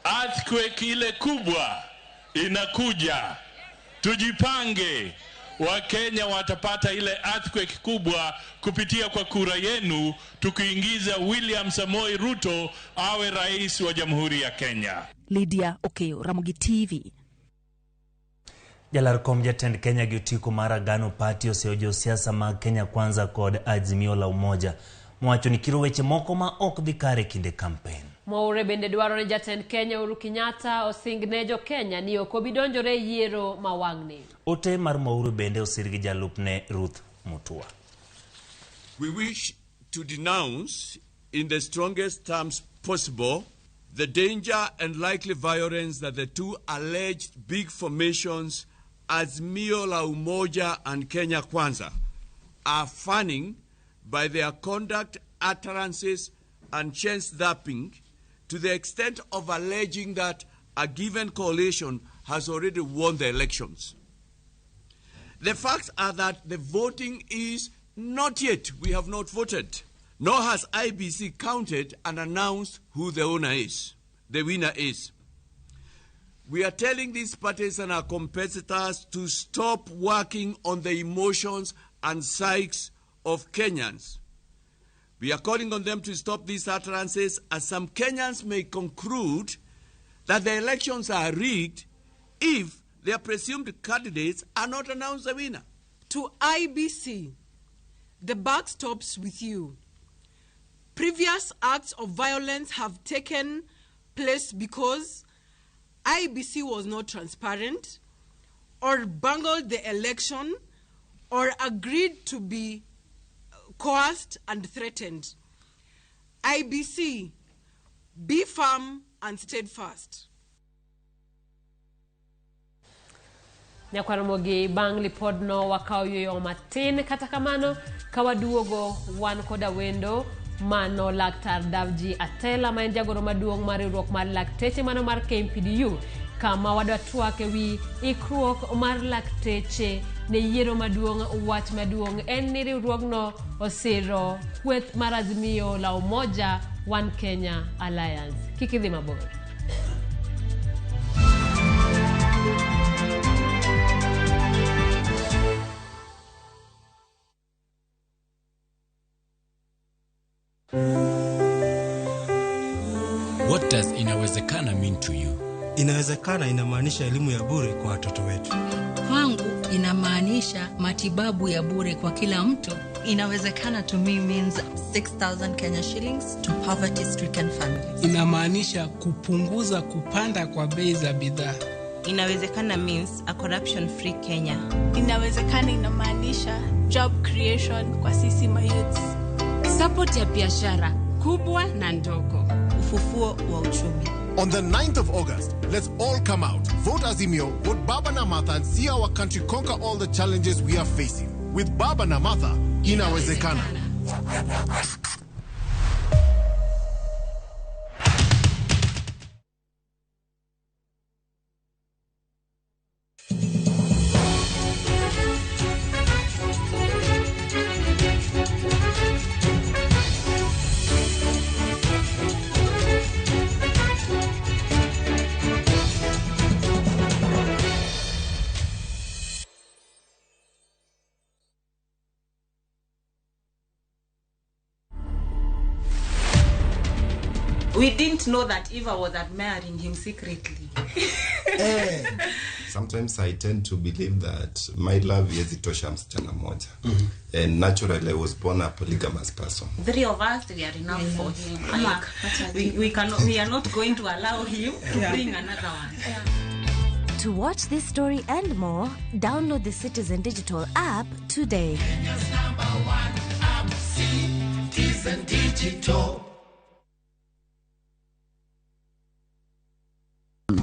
earthquake ile kubwa inakuja. Tujipange. Wakenya watapata ile earthquake kubwa kupitia kwa kura yenu, tukiingiza William Samoei Ruto awe rais wa Jamhuri ya Kenya. Lydia Okeyo, Ramogi TV. Jalar kom jatend Kenya gi otiko mar Agano Party oseyo josiasa mag Kenya Kwanza kod Azimio la Umoja mowacho ni kiro weche moko ma ok dhi kare kinde kampen. Mwaure bende dwaro ni jatend Kenya Uhuru Kenyatta osing ne jo Kenya ni ok obi donjore e yiero ma wang'ni. Ote mar Mwaure bende osir gi jalupne Ruth Mutua. We wish to denounce in the strongest terms possible the danger and likely violence that the two alleged big formations, Azimio la Umoja and Kenya Kwanza, are fanning by their conduct, utterances, and chance zapping to the extent of alleging that a given coalition has already won the elections. The facts are that the voting is not yet. We have not voted. Nor has IBC counted and announced who the owner is, the winner is. We are telling these parties and our competitors to stop working on the emotions and psyches of Kenyans. We are calling on them to stop these utterances, as some Kenyans may conclude that the elections are rigged if their presumed candidates are not announced the winner. To IBC, the buck stops with you. Previous acts of violence have taken place because IBC was not transparent, or bungled the election, or agreed to be coerced and threatened. IBC, be firm and steadfast. Nyakwaramogi bang' lipodno wakawo yueyo matin kata kamano kawaduogo wan koda wendo mano laktar Davji Atela ma en jagoro maduong' mar riwruok mar lakteche mano mar KMPDU kama wadwa twak ewi ikruok mar lakteche ne yiero maduong'. Wach maduong' en ni riwruogno osiro kweth mar Azimio la Umoja One Kenya Alliance. Kik idhi mabor. What does inawezekana mean to you? Inawezekana inamaanisha elimu ya bure kwa watoto wetu. Kwangu inamaanisha matibabu ya bure kwa kila mtu. Inawezekana to me means 6,000 Kenya shillings to poverty stricken families. Inamaanisha kupunguza kupanda kwa bei za bidhaa. Inawezekana means a corruption free Kenya. Inawezekana inamaanisha job creation kwa sisi mayouths. Support ya biashara kubwa na ndogo. Ufufuo wa uchumi. On the 9th of August, let's all come out, vote Azimio, vote Baba Namatha, and see our country conquer all the challenges we are facing. With Baba Namatha, inawezekana. We didn't know that Eva was admiring him secretly. Sometimes I tend to believe that my love haiwezi tosha msichana moja. And naturally I was born a polygamous person. Three of us, we are enough for him. Like, we cannot, we are not going to allow him to bring another one. To watch this story and more, download the Citizen Digital app today. Kenya's number one app, Citizen Digital.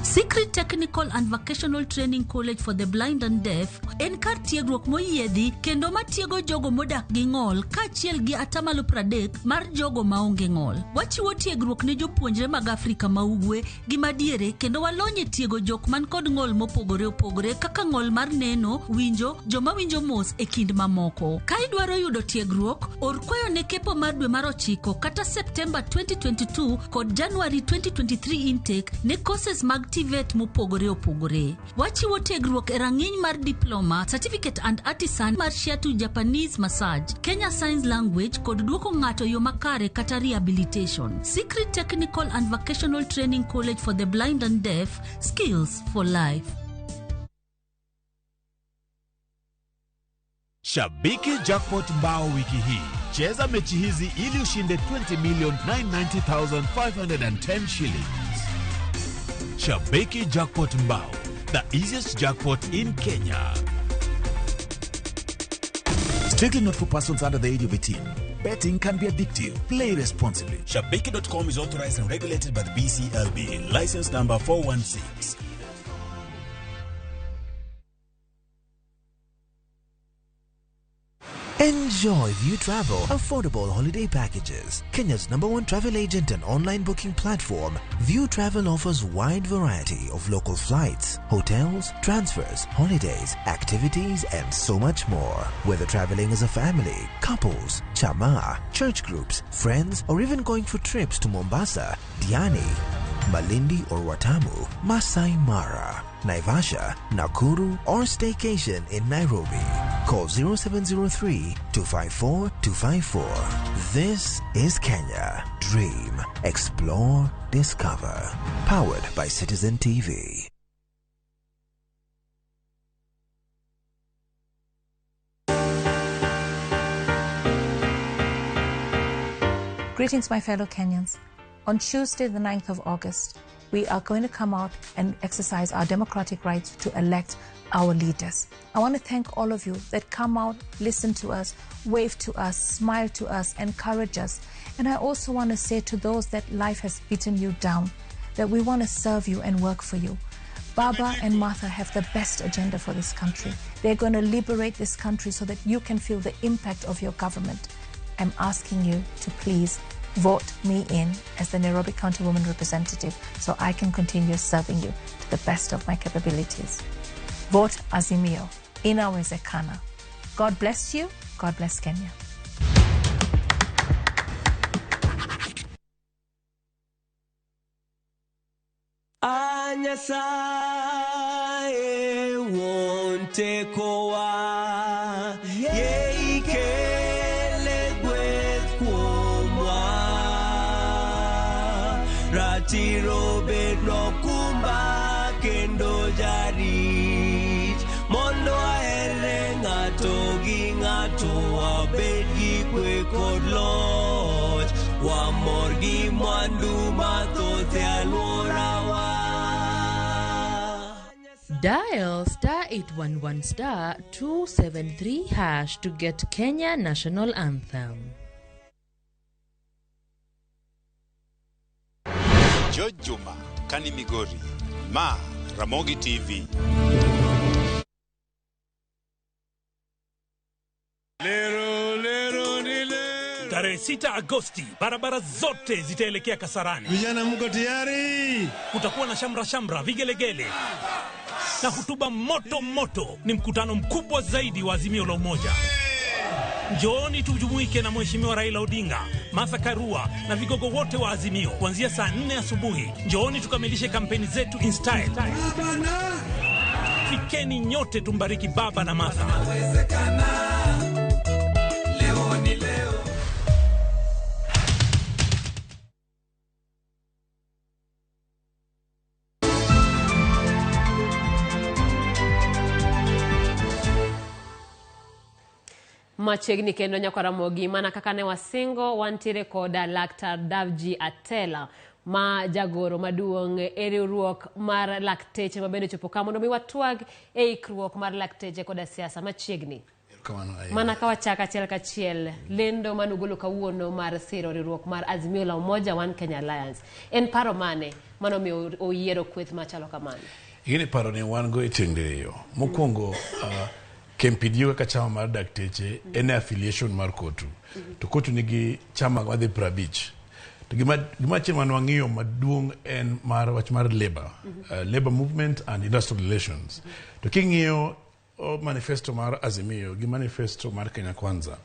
Secret Technical and Vocational Training College for the Blind and Deaf en kar tiegruok moyiedhi kendo matiego jogo modak gi ng'ol kaachiel gi atamalo 30 mar jogo maonge ng'ol. Wachiwo tiegruok ne jopuonjre mag Afrika ma ugwe gi madiere kendo walony e tiego jok man kod ng'ol mopogore opogore kaka ng'ol mar neno, winjo, joma winjo mos e kind mamoko. Ka idwaro yudo tiegruok, or kwayo ne kepo mar dwe mar 9 kata Septemba 2022 kod January 2023 intake ne courses mag TVET mopogore opogore. Wachiwo tiegruok e rang'iny mar diploma, certificate and artisan mar Shiatsu Japanese massage, Kenya Signs Language kod duoko ng'ato yo makare kata rehabilitation. Secret Technical and Vocational Training College for the Blind and Deaf, skills for life. Shabiki Jackpot Mbao wiki hii. Cheza mechi hizi ili ushinde 20,990,510 shillings. Shabiki Jackpot Mbao, the easiest jackpot in Kenya. Strictly not for persons under the age of 18. Betting can be addictive. Play responsibly. Shabiki.com is authorized and regulated by the BCLB. License number 416. Enjoy View Travel affordable holiday packages. Kenya's number one travel agent and online booking platform, View Travel offers wide variety of local flights, hotels, transfers, holidays, activities, and so much more. Whether traveling as a family, couples, chama, church groups, friends, or even going for trips to Mombasa, Diani, Malindi or Watamu, Masai Mara, Naivasha, Nakuru, or staycation in Nairobi. Call 0703 254 254. This is Kenya. Dream, explore, discover. Powered by Citizen TV. Greetings, my fellow Kenyans. On Tuesday, the 9th of August, we are going to come out and exercise our democratic right to elect our leaders. I want to thank all of you that come out, listen to us, wave to us, smile to us, encourage us. And I also want to say to those that life has beaten you down, that we want to serve you and work for you. Baba and Martha have the best agenda for this country. They're going to liberate this country so that you can feel the impact of your government. I'm asking you to please vote me in as the Nairobi County Woman Representative so I can continue serving you to the best of my capabilities. Vote Azimio. Inawezekana. God bless you. God bless Kenya. Anyasaye wontekowa yeikele gweth kuomwa ratiro bedno kumba kendo jarit mondo ahere ng'ato gi ng'ato wabed gi kwe kod loch wamor gi mwandu mathoth e alworawa. Dial star 811 star 273 hash to get Kenya National Anthem. George Juma, Kani Migori, Ma, Ramogi TV. Tarehe 6 Agosti, barabara zote zitaelekea Kasarani. Vijana mko tayari? Kutakuwa na shamra shamra, vigelegele na hutuba moto moto. Ni mkutano mkubwa zaidi wa Azimio la Umoja. Njooni tujumuike na Mheshimiwa Raila Odinga, Martha Karua na vigogo wote wa Azimio kuanzia saa 4 asubuhi. Njooni tukamilishe kampeni zetu in style. Fikeni nyote tumbariki Baba na Martha. Leo ni leo. Machiegni kendo nyaka Ramogi mana kaka ne wasingo wantiere koda Laktar Davji Atela ma jagoro maduong' e riwruok mar lakteche mabende chopo ka mondo mi watwag e ikruok mar lakteche koda siasa machiegni. Mana ka wachako achiel kachiel lendo manugolo kawuono mar siro riwruok mar Azimio la Umoja One Kenya Alliance en paro mane manomiyo oyiero kweth machalo kamano? Ing'eni paro ni wan go e tieng' diriyo. Mokwongo KMPDU kaka chama mar dakteche en e affiliation mar KOTU. To KOTU nigi chama madhi 50. To gima chieng' mane wang'iyo maduong' en mar wach mar labor. Labor movement and industrial relations. To king'iyo manifesto mar Azimio gi manifesto mar Kenya Kwanza.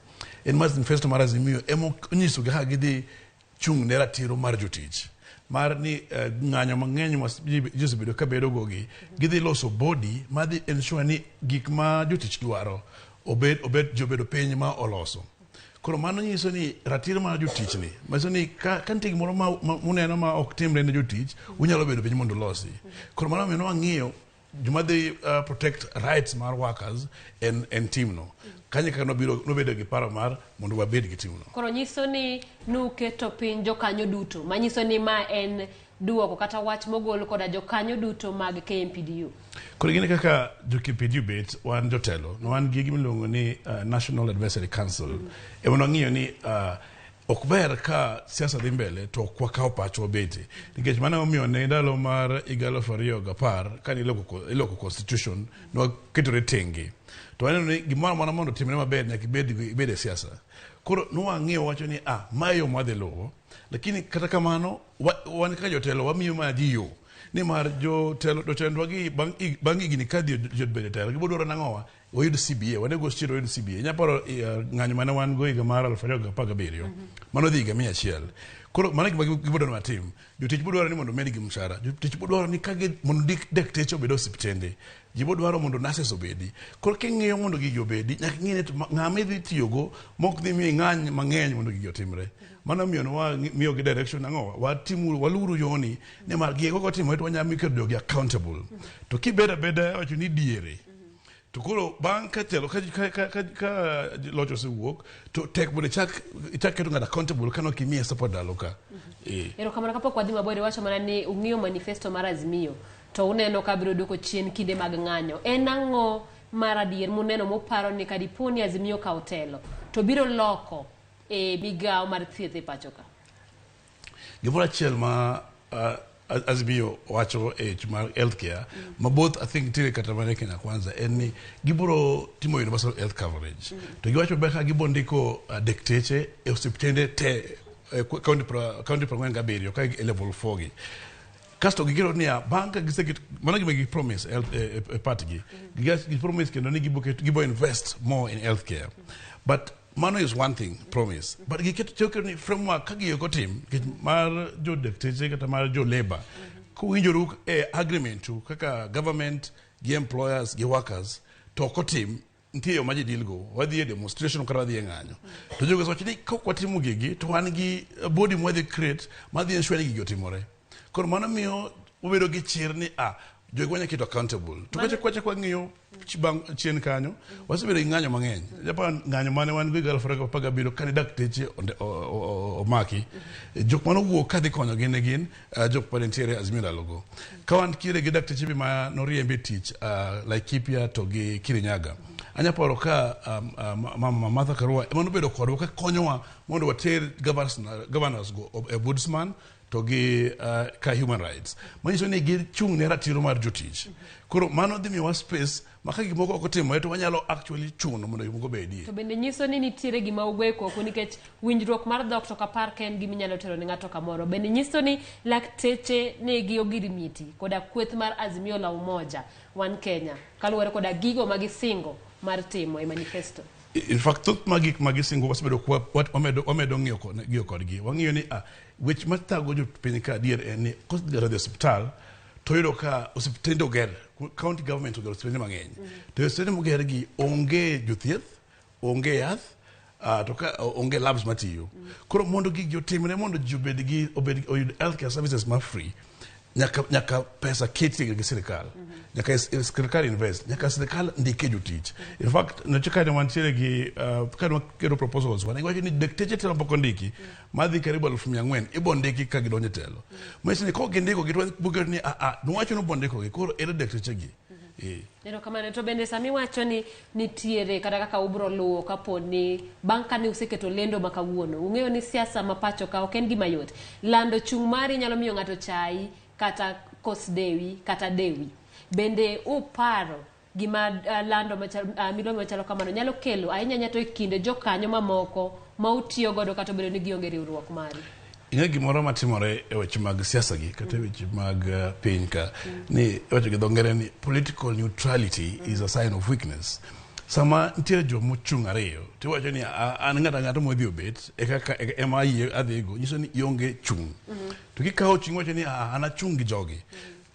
En manifesto mar Azimio ema onyiso kaka gidhi chung' ne ratiro mar jotich. Mar ni ng'anyo mang'eny ma ji osebedo ka bedo go gi, gidhi loso body madhi ensure ni gik ma jotich dwaro obed jobedo piny ma oloso. Koro mano nyiso ni ratiro mar jotich ni, manyiso ni ka nitie gimoro ma uneno ma ok timre ne jotich, unyalo bedo piny mondo ulosi. Koro mano omiyo wang'iyo joma dhi protect rights mar workers en team no. Kanyo kaka nobiro nobedo gi paro mar mondo wabed gi team no. Koro nyiso ni nuketo piny jokanyo duto, manyiso ni ma en duoko kata wach mogol koda jokanyo duto mag KMPDU. Koro gine kaka jo KMPDU bet wan jotelo, no wan gi gima iluongo ni National Advisory Council. Ema nwang'iyo ni ok ber ka siasa dhi mbele to ok wakawo pachwa bete. Nikech mano omiyo ne ndalo mar higa 2010 kane iloko constitution nwaketore tenge. To waneno ni gimoro amora mondo otimre maber nyaka ibed e siasa. Koro nwang'iyo wacho ni mae yo mwadhi luwo. Lakini kata kamano wan kaka jotelo wamiyo mana ji yo. Nimar jotendwa gi bang' higni ka dhi bedo e telo gibiro dwaro nang'owa wayud CBA, wa negotiate wayud CBA. Inya paro ng'anyo mane wan go higa mar 2017 mano dhi higa 100. Koro mano gima gibiro dwaro ni watim. Jotich biro dwaro ni mondo omedgi mshahara. Jotich biro dwaro ni mondo ndik dakteche obed e osiptende. Ji biro dwaro mondo nurses obedi. Koro king'iyo mondo gigi obedi, nyaka ing'i ni to ng'ama idhi tiyogo mok dhi miyi ng'any mang'eny mondo gigi otimre. Mano miyo nwa miyo gi direction ang'o? Watimuru, waluru yoni nimar gigo kotimore to wanyalo keto jogi accountable. To kibedo abeda wacho ni diere. To koro bang' ka telo ka loch osewuok to tek mondo ichak keto ng'ato accountable kano kimiye support ndalo ka. Erokamano kapok wadhi mabor iwacho mana ni ung'iyo manifesto mar Azimio to uneno ka biro duoko chien kinde mag ng'anyo. En ang'o mar adier muneno muparo ni kadipo ni Azimio okawo telo to biro loko e migawo mar thieth e pacho ka? Gimoro achiel ma Azimio wacho e weche mar healthcare ma both I think nitiere kata mana e Kenya Kwanza en ni gibiro timo universal health coverage. To giwacho maber ka gibiro ndiko dakteche e osiptende te county 47 ka e level 4 gi. Kasto gigero niya bang' ka giseketo mano gima gi promise health e part gi. Gi promise kendo ni gibo invest more in healthcare. But mano is one thing, promise. But giketo ni framework ka giyo kotim nikech mar jo dakteche kata mar jo labor kuwinjoru e agreement tu kaka government gi employers gi workers to ok otim nitie yo ma ji deal go wadhi e demonstration kata wadhi e ng'anyo to jogo osewacho ni kok watimo gigi to wan gi body mwadhi create madhi ensure ni gigi otimore. Koro mano miyo wabedo gi chir ni jogi wanya keto accountable. To kwacha wang'iyo chien kanyo wasebedo gi ng'anyo mang'eny. Japan ng'anyo mane wan go higa 2017 kane dakteche omaki. Jok mane owuok kadhi konyogi ne gin jok mane nitiere Azimio ndalogo. Ka wan kire gi dakteche be ma noriemb e tich Laikipia to gi Kirinyaga. Anya paro ka Mama Martha Karua ema nobedo kodwa ka konyowa mondo water governors go ombudsman to gi ka human rights. Manyiso ni gichung' ne ratiro mar jotich. Koro mano dhi miyowa space ma ka gik moko ok otimore to wanyalo actually chuno mondo gik moko obedie. To bende nyiso ni nitiere gima ugoye koko nikech winjruok mar dhok to kapar ka en gima inyalo tero ne ng'ato kamoro. Bende nyiso ni lakteche nigi ogirimiti koda kweth mar Azimio la Umoja One Kenya kaluwore koda gigo ma gisingo mar timo e manifesto. In fact, thoth mag gik ma gisingo wasebedo kwa wamedo ng'iyo kodgi. Wang'iyo ni weche mathago jopiny ka adier en ni kosegero dhi e osiptal to yudo ka osiptende oger, county government ogero osiptende mang'eny. To osiptende moger gi onge jothieth, onge yath, to ka onge labs matiyo. Koro mondo gigi otimre mondo ji obed gi oyud healthcare services ma free, nyaka pesa ketie gi sirikal. Nyaka sirikal invest, nyaka sirikal ndike jotich. In fact, noche kane wantiere gi kane waketo proposals wane giwacho ni dakteche te mapok ondiki madhi karibu 4,000 ibo ndiki ka gidonjo e telo. Manyiso ni kok gindikogi to waboketo ni nuwacho ni ubo ndikogi, koro ere dakteche gi. Erokamano. To bende sami wacho ni nitiere kata kaka ubro luwo kapo ni bang' kane useketo lendo ma kawuono, ung'eyo ni siasa ma pacho ka ok en gima yot. Lando chung' mari nyalo miyo ng'ato chayi kata kos dewi kata dewi. Bende uparo gima lando milome machalo kamano nyalo kelo ahinya ahinya to e kinde jokanyo mamoko ma utiyo godo kata obedo ni gionge riwruok mari? Ing'e gimoro matimore e weche mag siasa gi kata e weche mag piny ka ni iwacho gi dho ngere ni political neutrality is a sign of weakness. Sama nitiere joma ochung' ariyo tiwacho ni an ng'ato ang'ata modhi obet e kaka ema ayie adhigo, nyiso ni ionge chung'. To kikawo chung' iwacho ni an achung' gi jogi.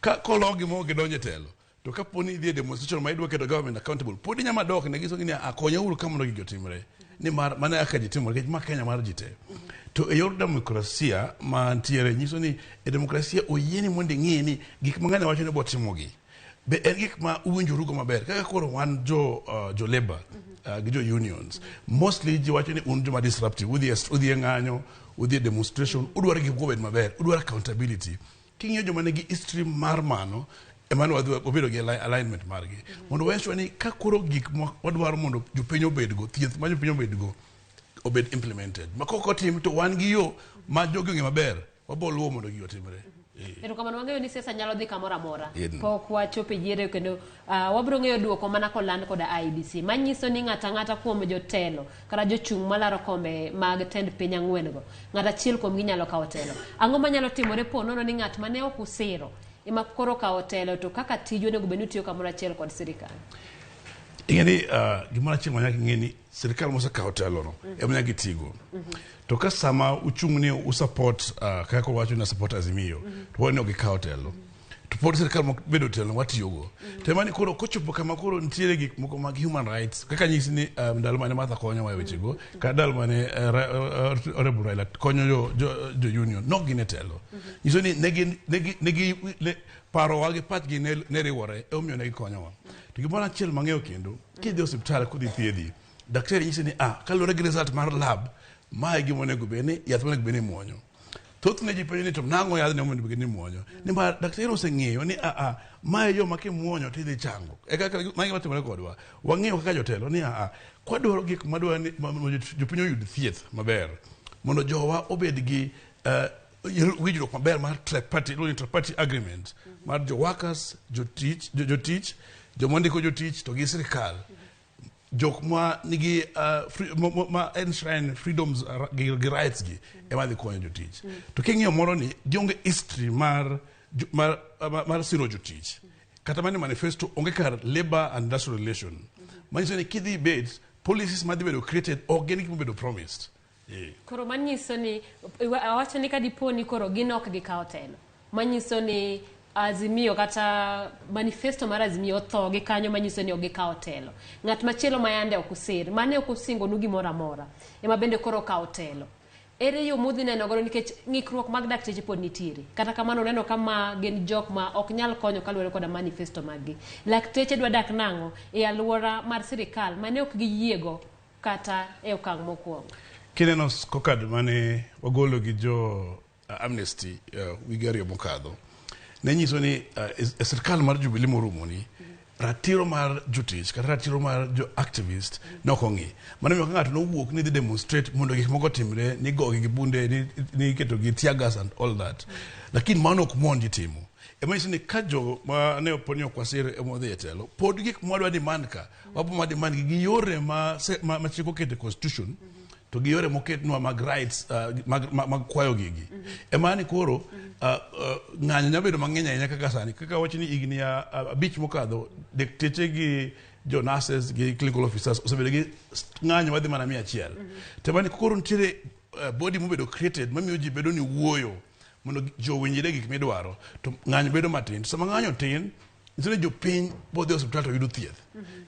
Ka kologi ma ok gidonjo e telo to kapo ni idhi e demonstration ma idwa keto government accountable pod inyalo dok ne giso ni akonyauru ka mondo gigi otimre. Nimar mano e kaka ji timore nikech ma Kenya mar ji te. To e yor demokrasia mantiere nyiso ni e demokrasia oyieni mondo ing'i ni gik ma ng'ani wacho ni obotimogi. Be en gik ma uwinjorugo maber kaka koro wan jo jo labor gi jo unions. Mostly ji wacho ni un joma disruptive, udhi e ng'anyo, udhi e demonstration, udwaro gik moko obed maber, udwaro accountability. King'iyo joma nigi history mar mano, ema ne wadhi wabedo gi alignment margi. Mondo wa ensure ni ka koro gik ma wadwaro mondo jopiny obedgo, thieth ma jopiny obedgo, obed implemented. Ma kok otim to wan gi yo ma jogi ong'e maber, wabo luwo mondo gigi otimre. Erokamano, wang'eyo ni siasa nyalo dhi kamoro amora. Yedno. Pok wachopo e yiero kendo wabiro ng'eyo duoko mana koland koda IEBC. Manyiso ni ng'ato ang'ata kuom jotelo kata jochung' malaro kombe mag tend piny ang'wen go, ng'at achiel kuomgi nyalo kawo telo. Ang'o manyalo timore po nono ni ng'at mane ok usiro ema koro kawo telo to kaka tiju onego bed ni utiyo kamoro achiel kod sirikal? Ing'e ni gimoro achiel ma nyaka ing'e ni sirikal mosekawo telo no ema nyaka itigo. To ka sama uchung' ni usupport kaka wacho ni support Azimio, to wan ni ok gikawo telo. To pod sirikal mok bedo telo watiyogo. To ema ni koro kochopo kama koro nitiere gik moko mag human rights kaka nyisi ni ndalo mane Martha konyowa e wechego kata ndalo mane Honorable Raila konyo jo union nok gin e telo. Nyiso ni negi parowa gi pachgi ne riwore emomiyo ne gikonyowa. To gimoro achiel mang'eyo kendo, kidhi e osiptal kodhi thiedhi, daktari nyisi ni kaluwore gi result mar lab, mae gima onego bed ni yath monego bed ni imuonyo. Thothne ji penjo ni to nang'o yadhni onego bed ni imuonyo? Nimar daktari oseng'eyo ni mae yo ma kimuonyo tidhi chango. E kaka mae gima timore kodwa. Wang'eyo kaka jotelo ni kwadwaro gik madwaro ni mondo jopiny oyud thieth maber, mondo jowa obed gi winjruok maber mar triparty, iluongo ni triparty agreement mar jo workers, jotich, jotich, joma ndiko jotich to gi sirikal. Jok ma nigi free, ma enshrine freedoms gi rights gi ema dhi konyo jotich. To king'iyo moro ni gionge history mar siro jotich. Kata mana e manifesto onge kar labor and industrial relation. Manyiso ni kidhi bet policies madhi bedo created ok gin gik mobedo promised. Koro manyiso ni awacho ni kadipo ni koro gin ok gikawo telo. Manyiso ni Azimio kata manifesto mar Azimio otho gi kanyo manyiso ni ok gikawo telo. Ng'at machielo ma yande ok usir, mane ok osingonu gimoro amora, ema bende koro okawo telo. Ere yo mudhi neno godo nikech ng'ikruok mag dakteche pod nitiere. Kata kamano uneno ka ma gin jok ma ok nyal konyo kaluwore koda manifesto mag gi. Lakteche dwa dak nang'o e alwora mar sirikal mane ok giyiego kata e okang' mokwongo. Kineno scorecard mane wagolo gi jo Amnesty wige ariyo mokadho, ne nyiso ni e sirikal mar Jubilee morumo ni, ratiro mar jotich kata ratiro mar jo activist ne ok ong'i. Mano miyo ka ng'ato nowuok ni dhi demonstrate mondo gik moko otimre, ni gogi gi bunde, ni iketo gi tear gas and all that. Lakini mano ok mon ji timo. Ema nyiso ni ka jo ma ne pod ni ok wasir ema odhi e telo, pod gik mwadwa demand ka, wabo ma demand gi gi yore ma chik oketo e constitution, to gi yore moketnwa mag rights mag kwayo gigi. Ema ni koro ng'anyo nyalo bedo mang'eny ahinya kaka sani, kaka wach ni higni 5 mokadho, dakteche gi jo nurses gi clinical officers osebedo gi ng'anyo madhi mana 100. To ema ni koro nitiere body mobedo created mamiyo ji bedo ni wuoyo mondo jo owinjre gik midwaro, to ng'anyo bedo matin. To sama ng'anyo tin, nyiso ni jopiny bodhi e osiptal to yudo thieth.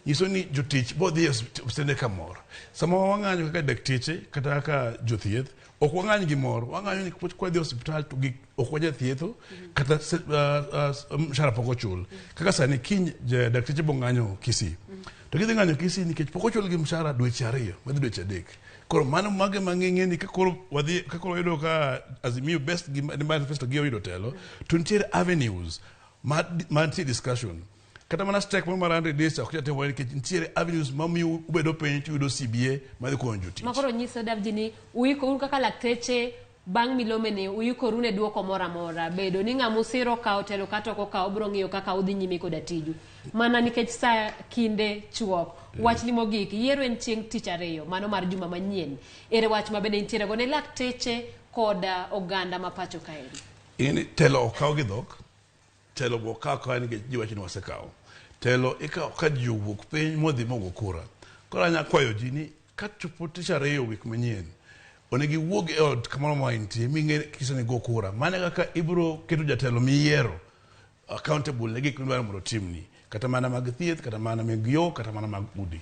Nyiso ni jotich bodhi e osiptende kamoro. Sama wang'anyo kaka dakteche kata kaka jothieth, ok wang'any gi mor, wang'anyo ni kwadhi e osiptal to gik ok wajathietho kata mshahara pok ochul. Kaka sani kiny dakteche bo ng'anyo Kisii. To gidhi ng'anyo Kisii nikech pok ochul gi mshahara dweche 2, madhi dweche 3. Koro mano mage mang'eng'e ni ka koro wadhi, ka koro wayudo ka Azimio best gi manifesto gi oyudo telo, to nitiere avenues ma mantie discussion. Kata mana strike moro mar 100 days ok jatimore nikech nitiere avenues mamiyo ubedo piny to uyudo CBA madhi konyo jotich. Ma koro nyiso Davji ni uikoru kaka lakteche bang' milome ni uikoru ne duoko moro amora. Bedo ni ng'ama usiro okawo telo kata ok okawo, obiro ng'iyo kaka udhi nyime koda tiju. Mana nikech sa kinde chuok. Wachni mogik, yiero en chieng' tich ariyo, mano mar juma manyien. Ere wach ma bende nitiere go ne lakteche koda oganda ma pacho kaeri? Ing'e ni telo ok kaw gi dhok, telo bo kaw akawa nikech ji wacho ni wasekawo. Telo ikawo ka ji owuok piny modhi mogo kura. Koro anya kwayo ji ni ka chopo tich ariyo wik manyien, onego iwuog e ot kamoro ma intie ming'e kise ni go kura. Mano e kaka ibiro keto jatelo miyiero accountable ne gik midwaro mondo otimni, kata mana mag thieth, kata mana mag yo, kata mana mag udi.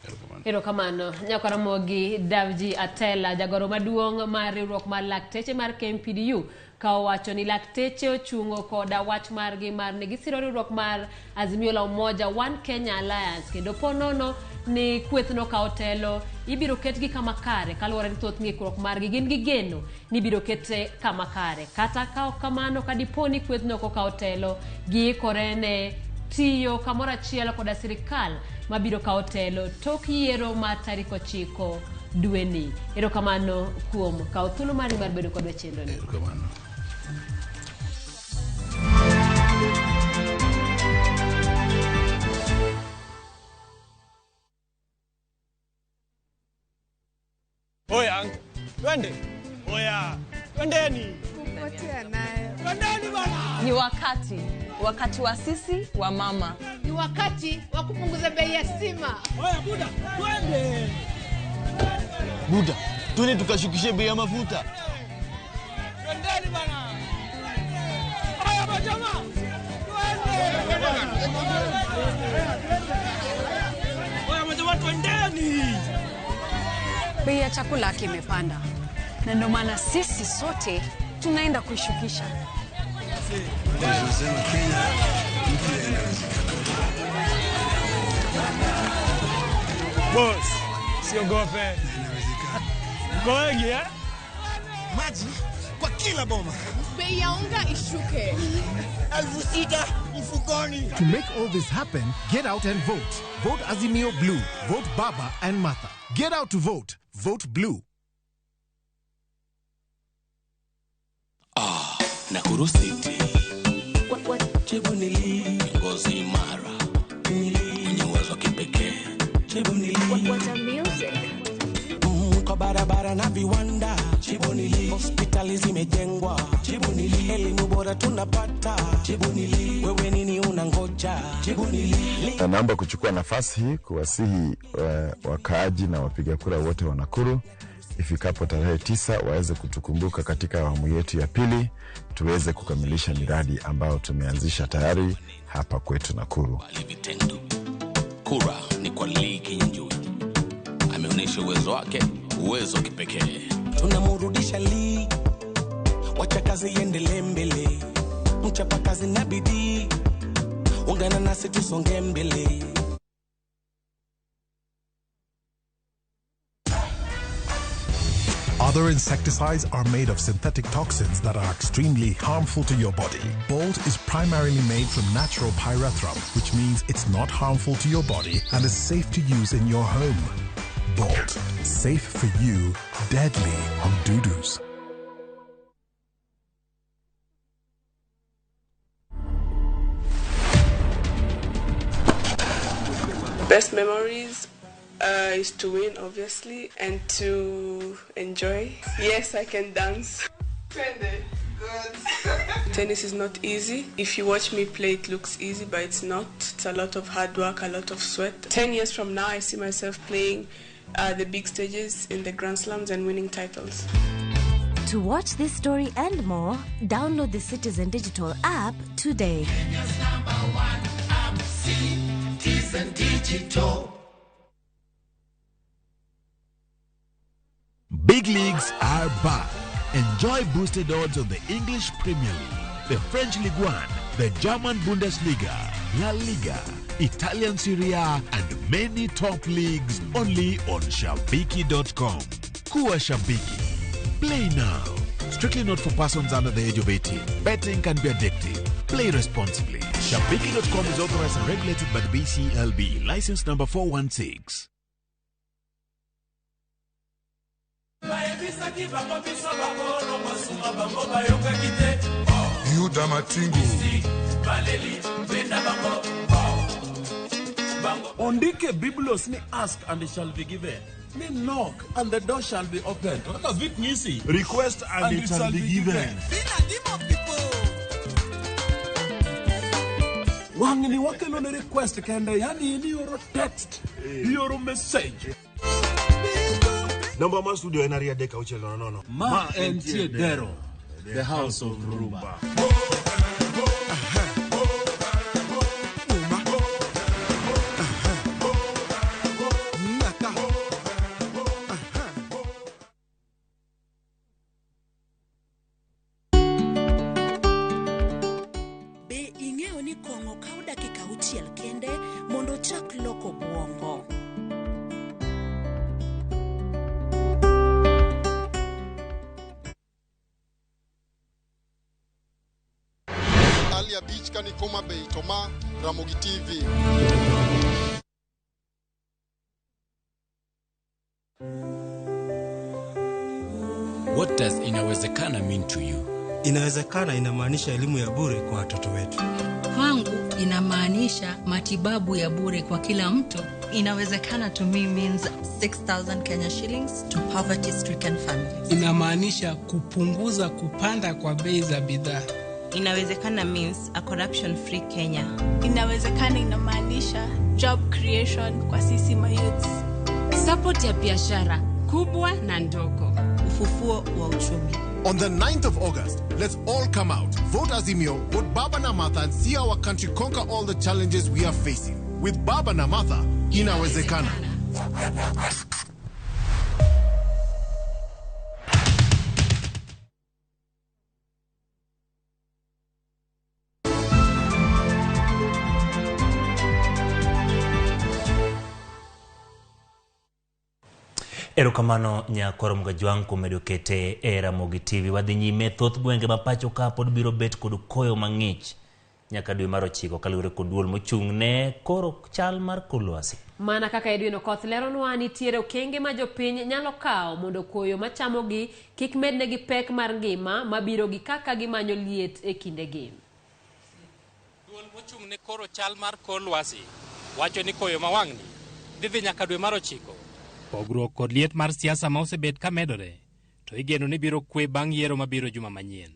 Erokamano. Erokamano. Nyakwaramogi Davji Atela, jagoro maduong' mar riwruok mar lakteche mar KMPDU, Ka owacho ni lakteche ochungo koda wach margi mar ni gisiro riwruok mar Azimio la Umoja One Kenya Alliance kendo po nono ni kwethno kawo telo ibiro ketgi kama kare kaluwore ni thoth ng'ikruok margi gin gi geno ni ibiro kete kama kare. Kata ka ok kamano, ka dipo ni kwethno ok okawo telo, giikore ne tiyo kamoro achiel koda sirikal mabiro kawo telo tok yiero mar tarik 9 dweni. Erokamano kuom kawo thuolo mari mar bedo kodwa e chenro ni. Erokamano. Oya, twende. Oya, twendeni. Twendeni bana. Ni wakati wa sisi wa mama. Ni wakati wa kupunguza bei ya stima. Oya buda, twende. Buda, twende tukashukishe bei ya mafuta. Twendeni bana. Oya majamaa. Twende. Oya majamaa, twendeni. Bei ya chakula kimepanda na ndio maana sisi sote tunaenda kuishukisha. Boss, siogope. Mko wengi eh? Maji kwa kila boma. Bei ya unga ishuke. 6,000 mfukoni. To make all this happen, get out and vote. Vote Azimio Blue. Vote Baba and Martha. Get out to vote. Vote Blue. Ah, Nakuru City. Chebunili, kiongozi imara. Mwenye uwezo wa kipekee. Chebunili. What a music. Kwa barabara na viwanda. Chebunili. Hospitali zimejengwa. Chebunili. Elimu bora tunapata. Chebunili. Wewe nini unangoja? Chebunili. Na naomba kuchukua nafasi hii kuwasihi wakaaji na wapiga kura wote wa Nakuru ifikapo tarehe 9 waweze kutukumbuka katika awamu yetu ya pili, tuweze kukamilisha miradi ambayo tumeanzisha tayari hapa kwetu Nakuru. Vitendo. Kura ni kwa Lee Kinyanjui. Ameonyesha uwezo wake, uwezo kipekee. Tunamrudisha Lee. Wacha kazi iendelee mbele. Mchapa kazi na bidii. Ungana nasi tusonge mbele. Other insecticides are made of synthetic toxins that are extremely harmful to your body. Bolt is primarily made from natural pyrethrum, which means it's not harmful to your body and is safe to use in your home. Bolt, safe for you, deadly on dudus. Best memories is to win, obviously, and to enjoy. Yes, I can dance. Good. Tennis is not easy. If you watch me play, it looks easy, but it's not. It's a lot of hard work, a lot of sweat. 10 years from now, I see myself playing the big stages in the Grand Slams and winning titles. To watch this story and more, download the Citizen Digital app today. Kenya's number one app, Citizen Digital. Big leagues are back. Enjoy boosted odds on the English Premier League, the French Ligue 1, the German Bundesliga, La Liga, Italian Serie A, and many top leagues only on Shabiki.com. Kuwa Shabiki. Play now. Strictly not for persons under the age of 18. Betting can be addictive. Play responsibly. Shabiki.com is authorized and regulated by the BCLB. License number 416. Yuda Matingu. Ondike Biblos ni ask and it shall be given. Ni knock and the door shall be opened. Request and it shall be given. Wang'ni wakelo ne request kende, yani ioro text, ioro message. Namba mar studio en 23600. Ma entie Dero, the house of Rumba. Kong'o kawo dakika auchiel kende mondo ochak loko obwongo. Ali abich ka ni Homa Bay to ma Ramogi TV. What does inawezekana mean to you? Inawezekana inamaanisha elimu ya bure kwa watoto wetu. Kwangu inamaanisha matibabu ya bure kwa kila mtu. Inawezekana to me means 6,000 Kenya shillings to poverty stricken families. Inamaanisha kupunguza kupanda kwa bei za bidhaa. Inawezekana means a corruption free Kenya. Inawezekana inamaanisha job creation kwa sisi mayouths. Support ya biashara kubwa na ndogo. Ufufuo wa uchumi. On the 9th of August, let's all come out, vote Azimio, vote Baba Namatha, and see our country conquer all the challenges we are facing. With Baba Namatha, inawezekana. Erokamano nyakwaro Mgajwang' kuom medo kete e Ramogi TV. Wadhi nyime thoth gwenge ma pacho ka pod biro bet kod koyo mang'ich nyaka dwe mar ochiko kaluwore kod duol mochung' ne koro chal mar kor lwasi. Mana kaka Edwin Okoth leronwa, nitiere okenge ma jopiny nyalo kawo mondo koyo machamogi kik mednegi pek mar ngima mabiro gi kaka gimanyo liet e kindegi. Duol mochung' ne koro chal mar kor lwasi wacho ni koyo ma wang'ni dhi dhi nyaka dwe mar ochiko. Pogruok kod liet mar siasa ma osebet ka medore to igeno ni biro kwe bang' yiero mabiro juma manyien.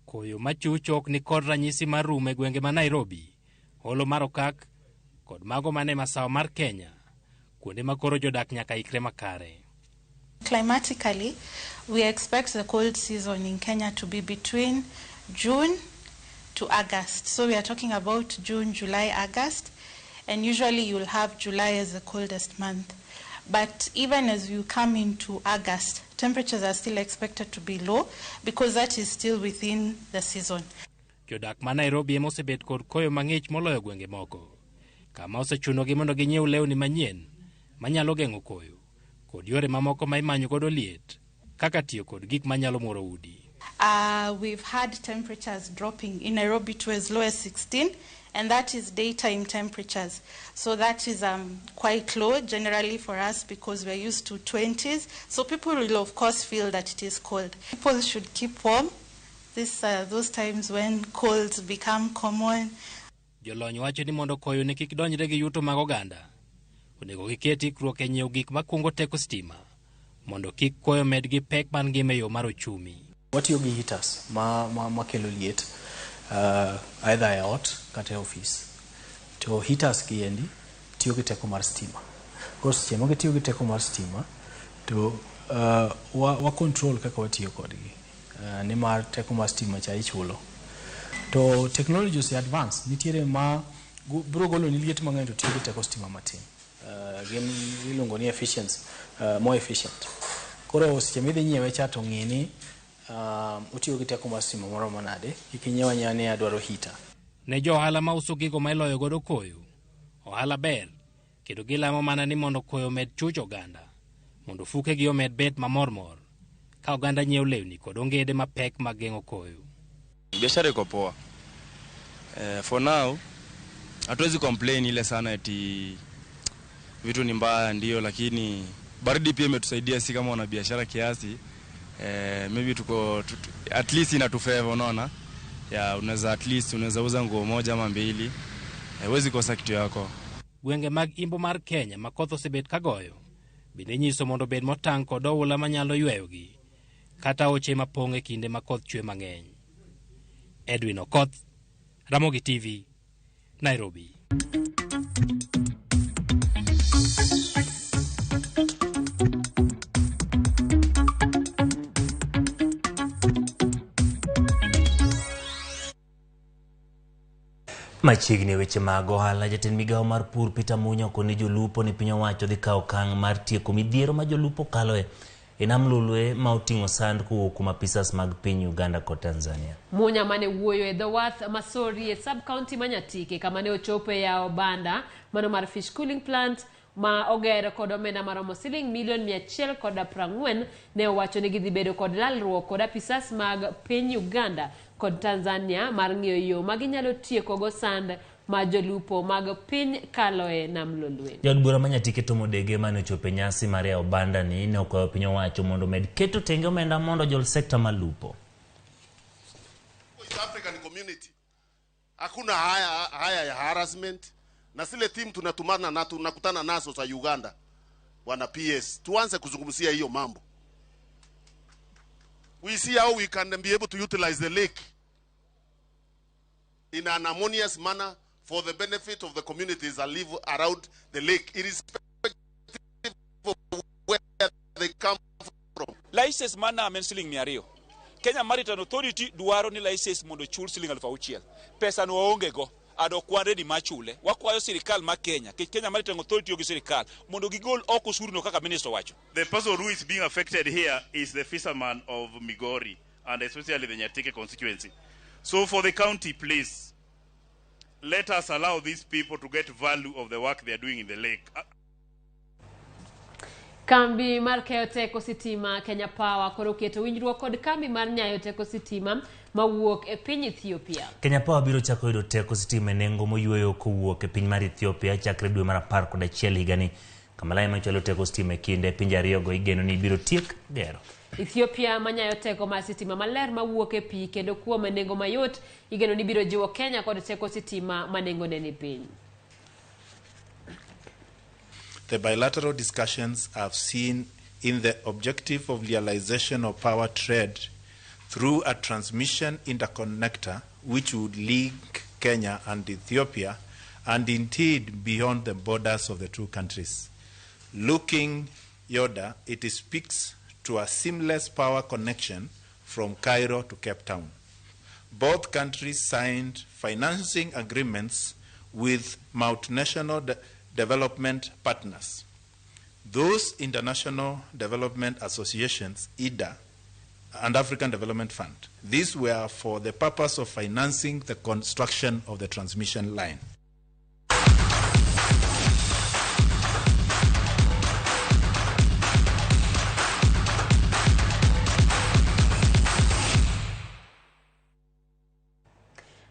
Koyo machuch ok ni kod ranyisi mar rumo e gwenge ma Nairobi, holo mar Okak kod mago mane masawa mar Kenya, kuonde ma koro jodak nyaka ikre makare. Climatically, we expect the cold season in Kenya to be between June to August. So we are talking about June, July, August, and usually you'll have July as the coldest month. But even as you come into August, temperatures are still expected to be low because that is still within the season. Jodak ma Nairobi ema osebet kod koyo mang'ich moloyo gwenge moko, kama osechunogi mondo ginyiew lewni manyien manyalo geng'o koyo kod yore mamoko ma imanyo godo liet kaka tiyo kod gik manyalo moro udi. We've had temperatures dropping in Nairobi to as low as 16, and that is daytime temperatures. So that is quite low generally for us because we're used to 20s. So people will of course feel that it is cold. People should keep warm. This those times when colds become common. Jolony wacho ni mondo koyo ne kik donjre gi yuto mag oganda, onego giket ikruok e nyiewo gik makungo teko stima mondo kik koyo med gi pek mar ngima e yo mar ochumi. Watiyo gi heaters ma kelo liet either e ot kata e ofis. To heaters gi endi tiyo gi teko mar stima. Koro seche ma gitiyo gi teko mar stima to wa control kaka watiyo kodgi. Nimar teko mar stima cha ichulo. To technology ose advance, nitiere ma biro golo ni liet mang'eny to tiyo gi teko stima matin. Gin iluongo ni efficiency, more efficient. Koro seche midhi nyiewe cha to ng'i ni otiyo gi teko mar stima moromo nade, kik inyiew anyiewa ni adwaro heater. Ne jo ohala mauso gigo ma iloyo godo koyo, ohala ber kendo gilamo mana ni mondo koyo omed chuch oganda mondo fukegi omed bet mamormor ka oganda nyiewo lewni kod ongede mapek mag geng'o koyo. Biashara iko poa. For now hatuwezi complain ile sana eti vitu ni mbaya, ndio, lakini baridi pia imetusaidia si kama wana biashara kiasi. Maybe tuko at least inatufavor, unaona? Ya unaweza at least unaweza uza nguo moja ama mbili. Huwezi kosa kitu yako. Gwenge mag imbo mar Kenya ma koth osebet kagoyo bende nyiso mondo obed motang' kod oula manyalo yweyogi kata oche mapong' e kinde ma koth chwe mang'eny. Edwin Okoth, Ramogi TV, Nairobi. Machiegni e weche mag ohala, jatend migawo mar pur Peter Munya okoni jolupo ni piny owacho dhi kawo okang' mar tieko midhiero ma jolupo kaloe e nam Lolwe ma oting'o sand kowuok kuom apisas mag piny Uganda kod Tanzania. Munya mane wuoyo e dho wath Masori e sub county ma Nyatike kama ne ochopo e yawo banda mano mar fish cooling plant ma oger kod omenda maromo siling milion 140 ne owacho ni gidhi bedo kod lalruok kod apisas mag piny Uganda kod Tanzania mar ng'iyo yo ma ginyalo tiekogo sand ma jolupo mag piny kaloe nam Lolwe. Jaod bura ma Nyatike Tom Odege mane ochopo e nyasi mar yawo banda ni ne okwayo piny owacho mondo omed keto tenge omenda mondo ojol sekta mar lupo. East African Community hakuna haya ya harassment na zile timu tunatumana na tunakutana nazo za Uganda. Bwana PS, tuanze kuzungumzia hiyo mambo. We see how we can be able to utilize the lake in an harmonious manner for the benefit of the communities that live around the lake, irrespective of where they come from. License mar nam en siling 200. Kenya Maritime Authority dwaro ni license mondo chul siling 6,000. Pesa no waonge go. Ado ok wan ready mar chule. Wakwayo sirikal ma Kenya, nikech Kenya Maritime Authority tiyo gi sirikal mondo gigol oko osuru no kaka minister owacho. The person who is being affected here is the fisherman of Migori and especially the Nyatike constituency. So for the county, please, let us allow these people to get value of the work they are doing in the lake. Kambi mar keyo teko sitima Kenya Power koro oketo winjruok kod kambi mar nyayo teko sitima mawuok e piny Ethiopia. Kenya Power biro chako yudo teko sitima e nengo moyueyo kowuok e piny mar Ethiopia chakre dwe mar 11 higani. Kama machwalo teko sitima e kinde pinje ariyogo igeno ni ibiro tiek gero. Ethiopia manyayo teko mar sitima maler mawuok e pi kendo kuom nengo mayot igeno ni biro jiwo Kenya kod teko sitima ma nengone ni piny. The bilateral discussions have seen in the objective of realization of power trade through a transmission interconnector which would link Kenya and Ethiopia and indeed beyond the borders of the two countries. Looking yonder, it speaks to a seamless power connection from Cairo to Cape Town. Both countries signed financing agreements with multinational development partners. Those international development associations, IDA, and African Development Fund. These were for the purpose of financing the construction of the transmission line.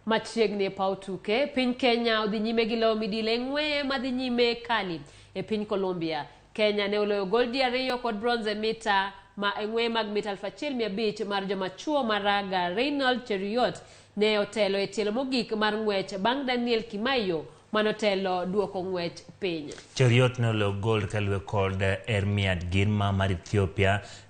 Machiegni e paw tuke, piny Kenya odhi nyime gi loyo midila e ng'weye madhi nyime Cali e piny Colombia. Kenya ne oloyo goldi 2 kod bronze e mita ma e ng'weye mag mita 1500 mar joma chuo maraga. Reynold Cheruiyot ne otelo e tielo mogik mar ng'wech bang' Daniel Kimaiyo manotelo duoko ng'wech piny. Cheruiyot ne oloyo gold kaluwe kod Ermiad Girma mar Ethiopia.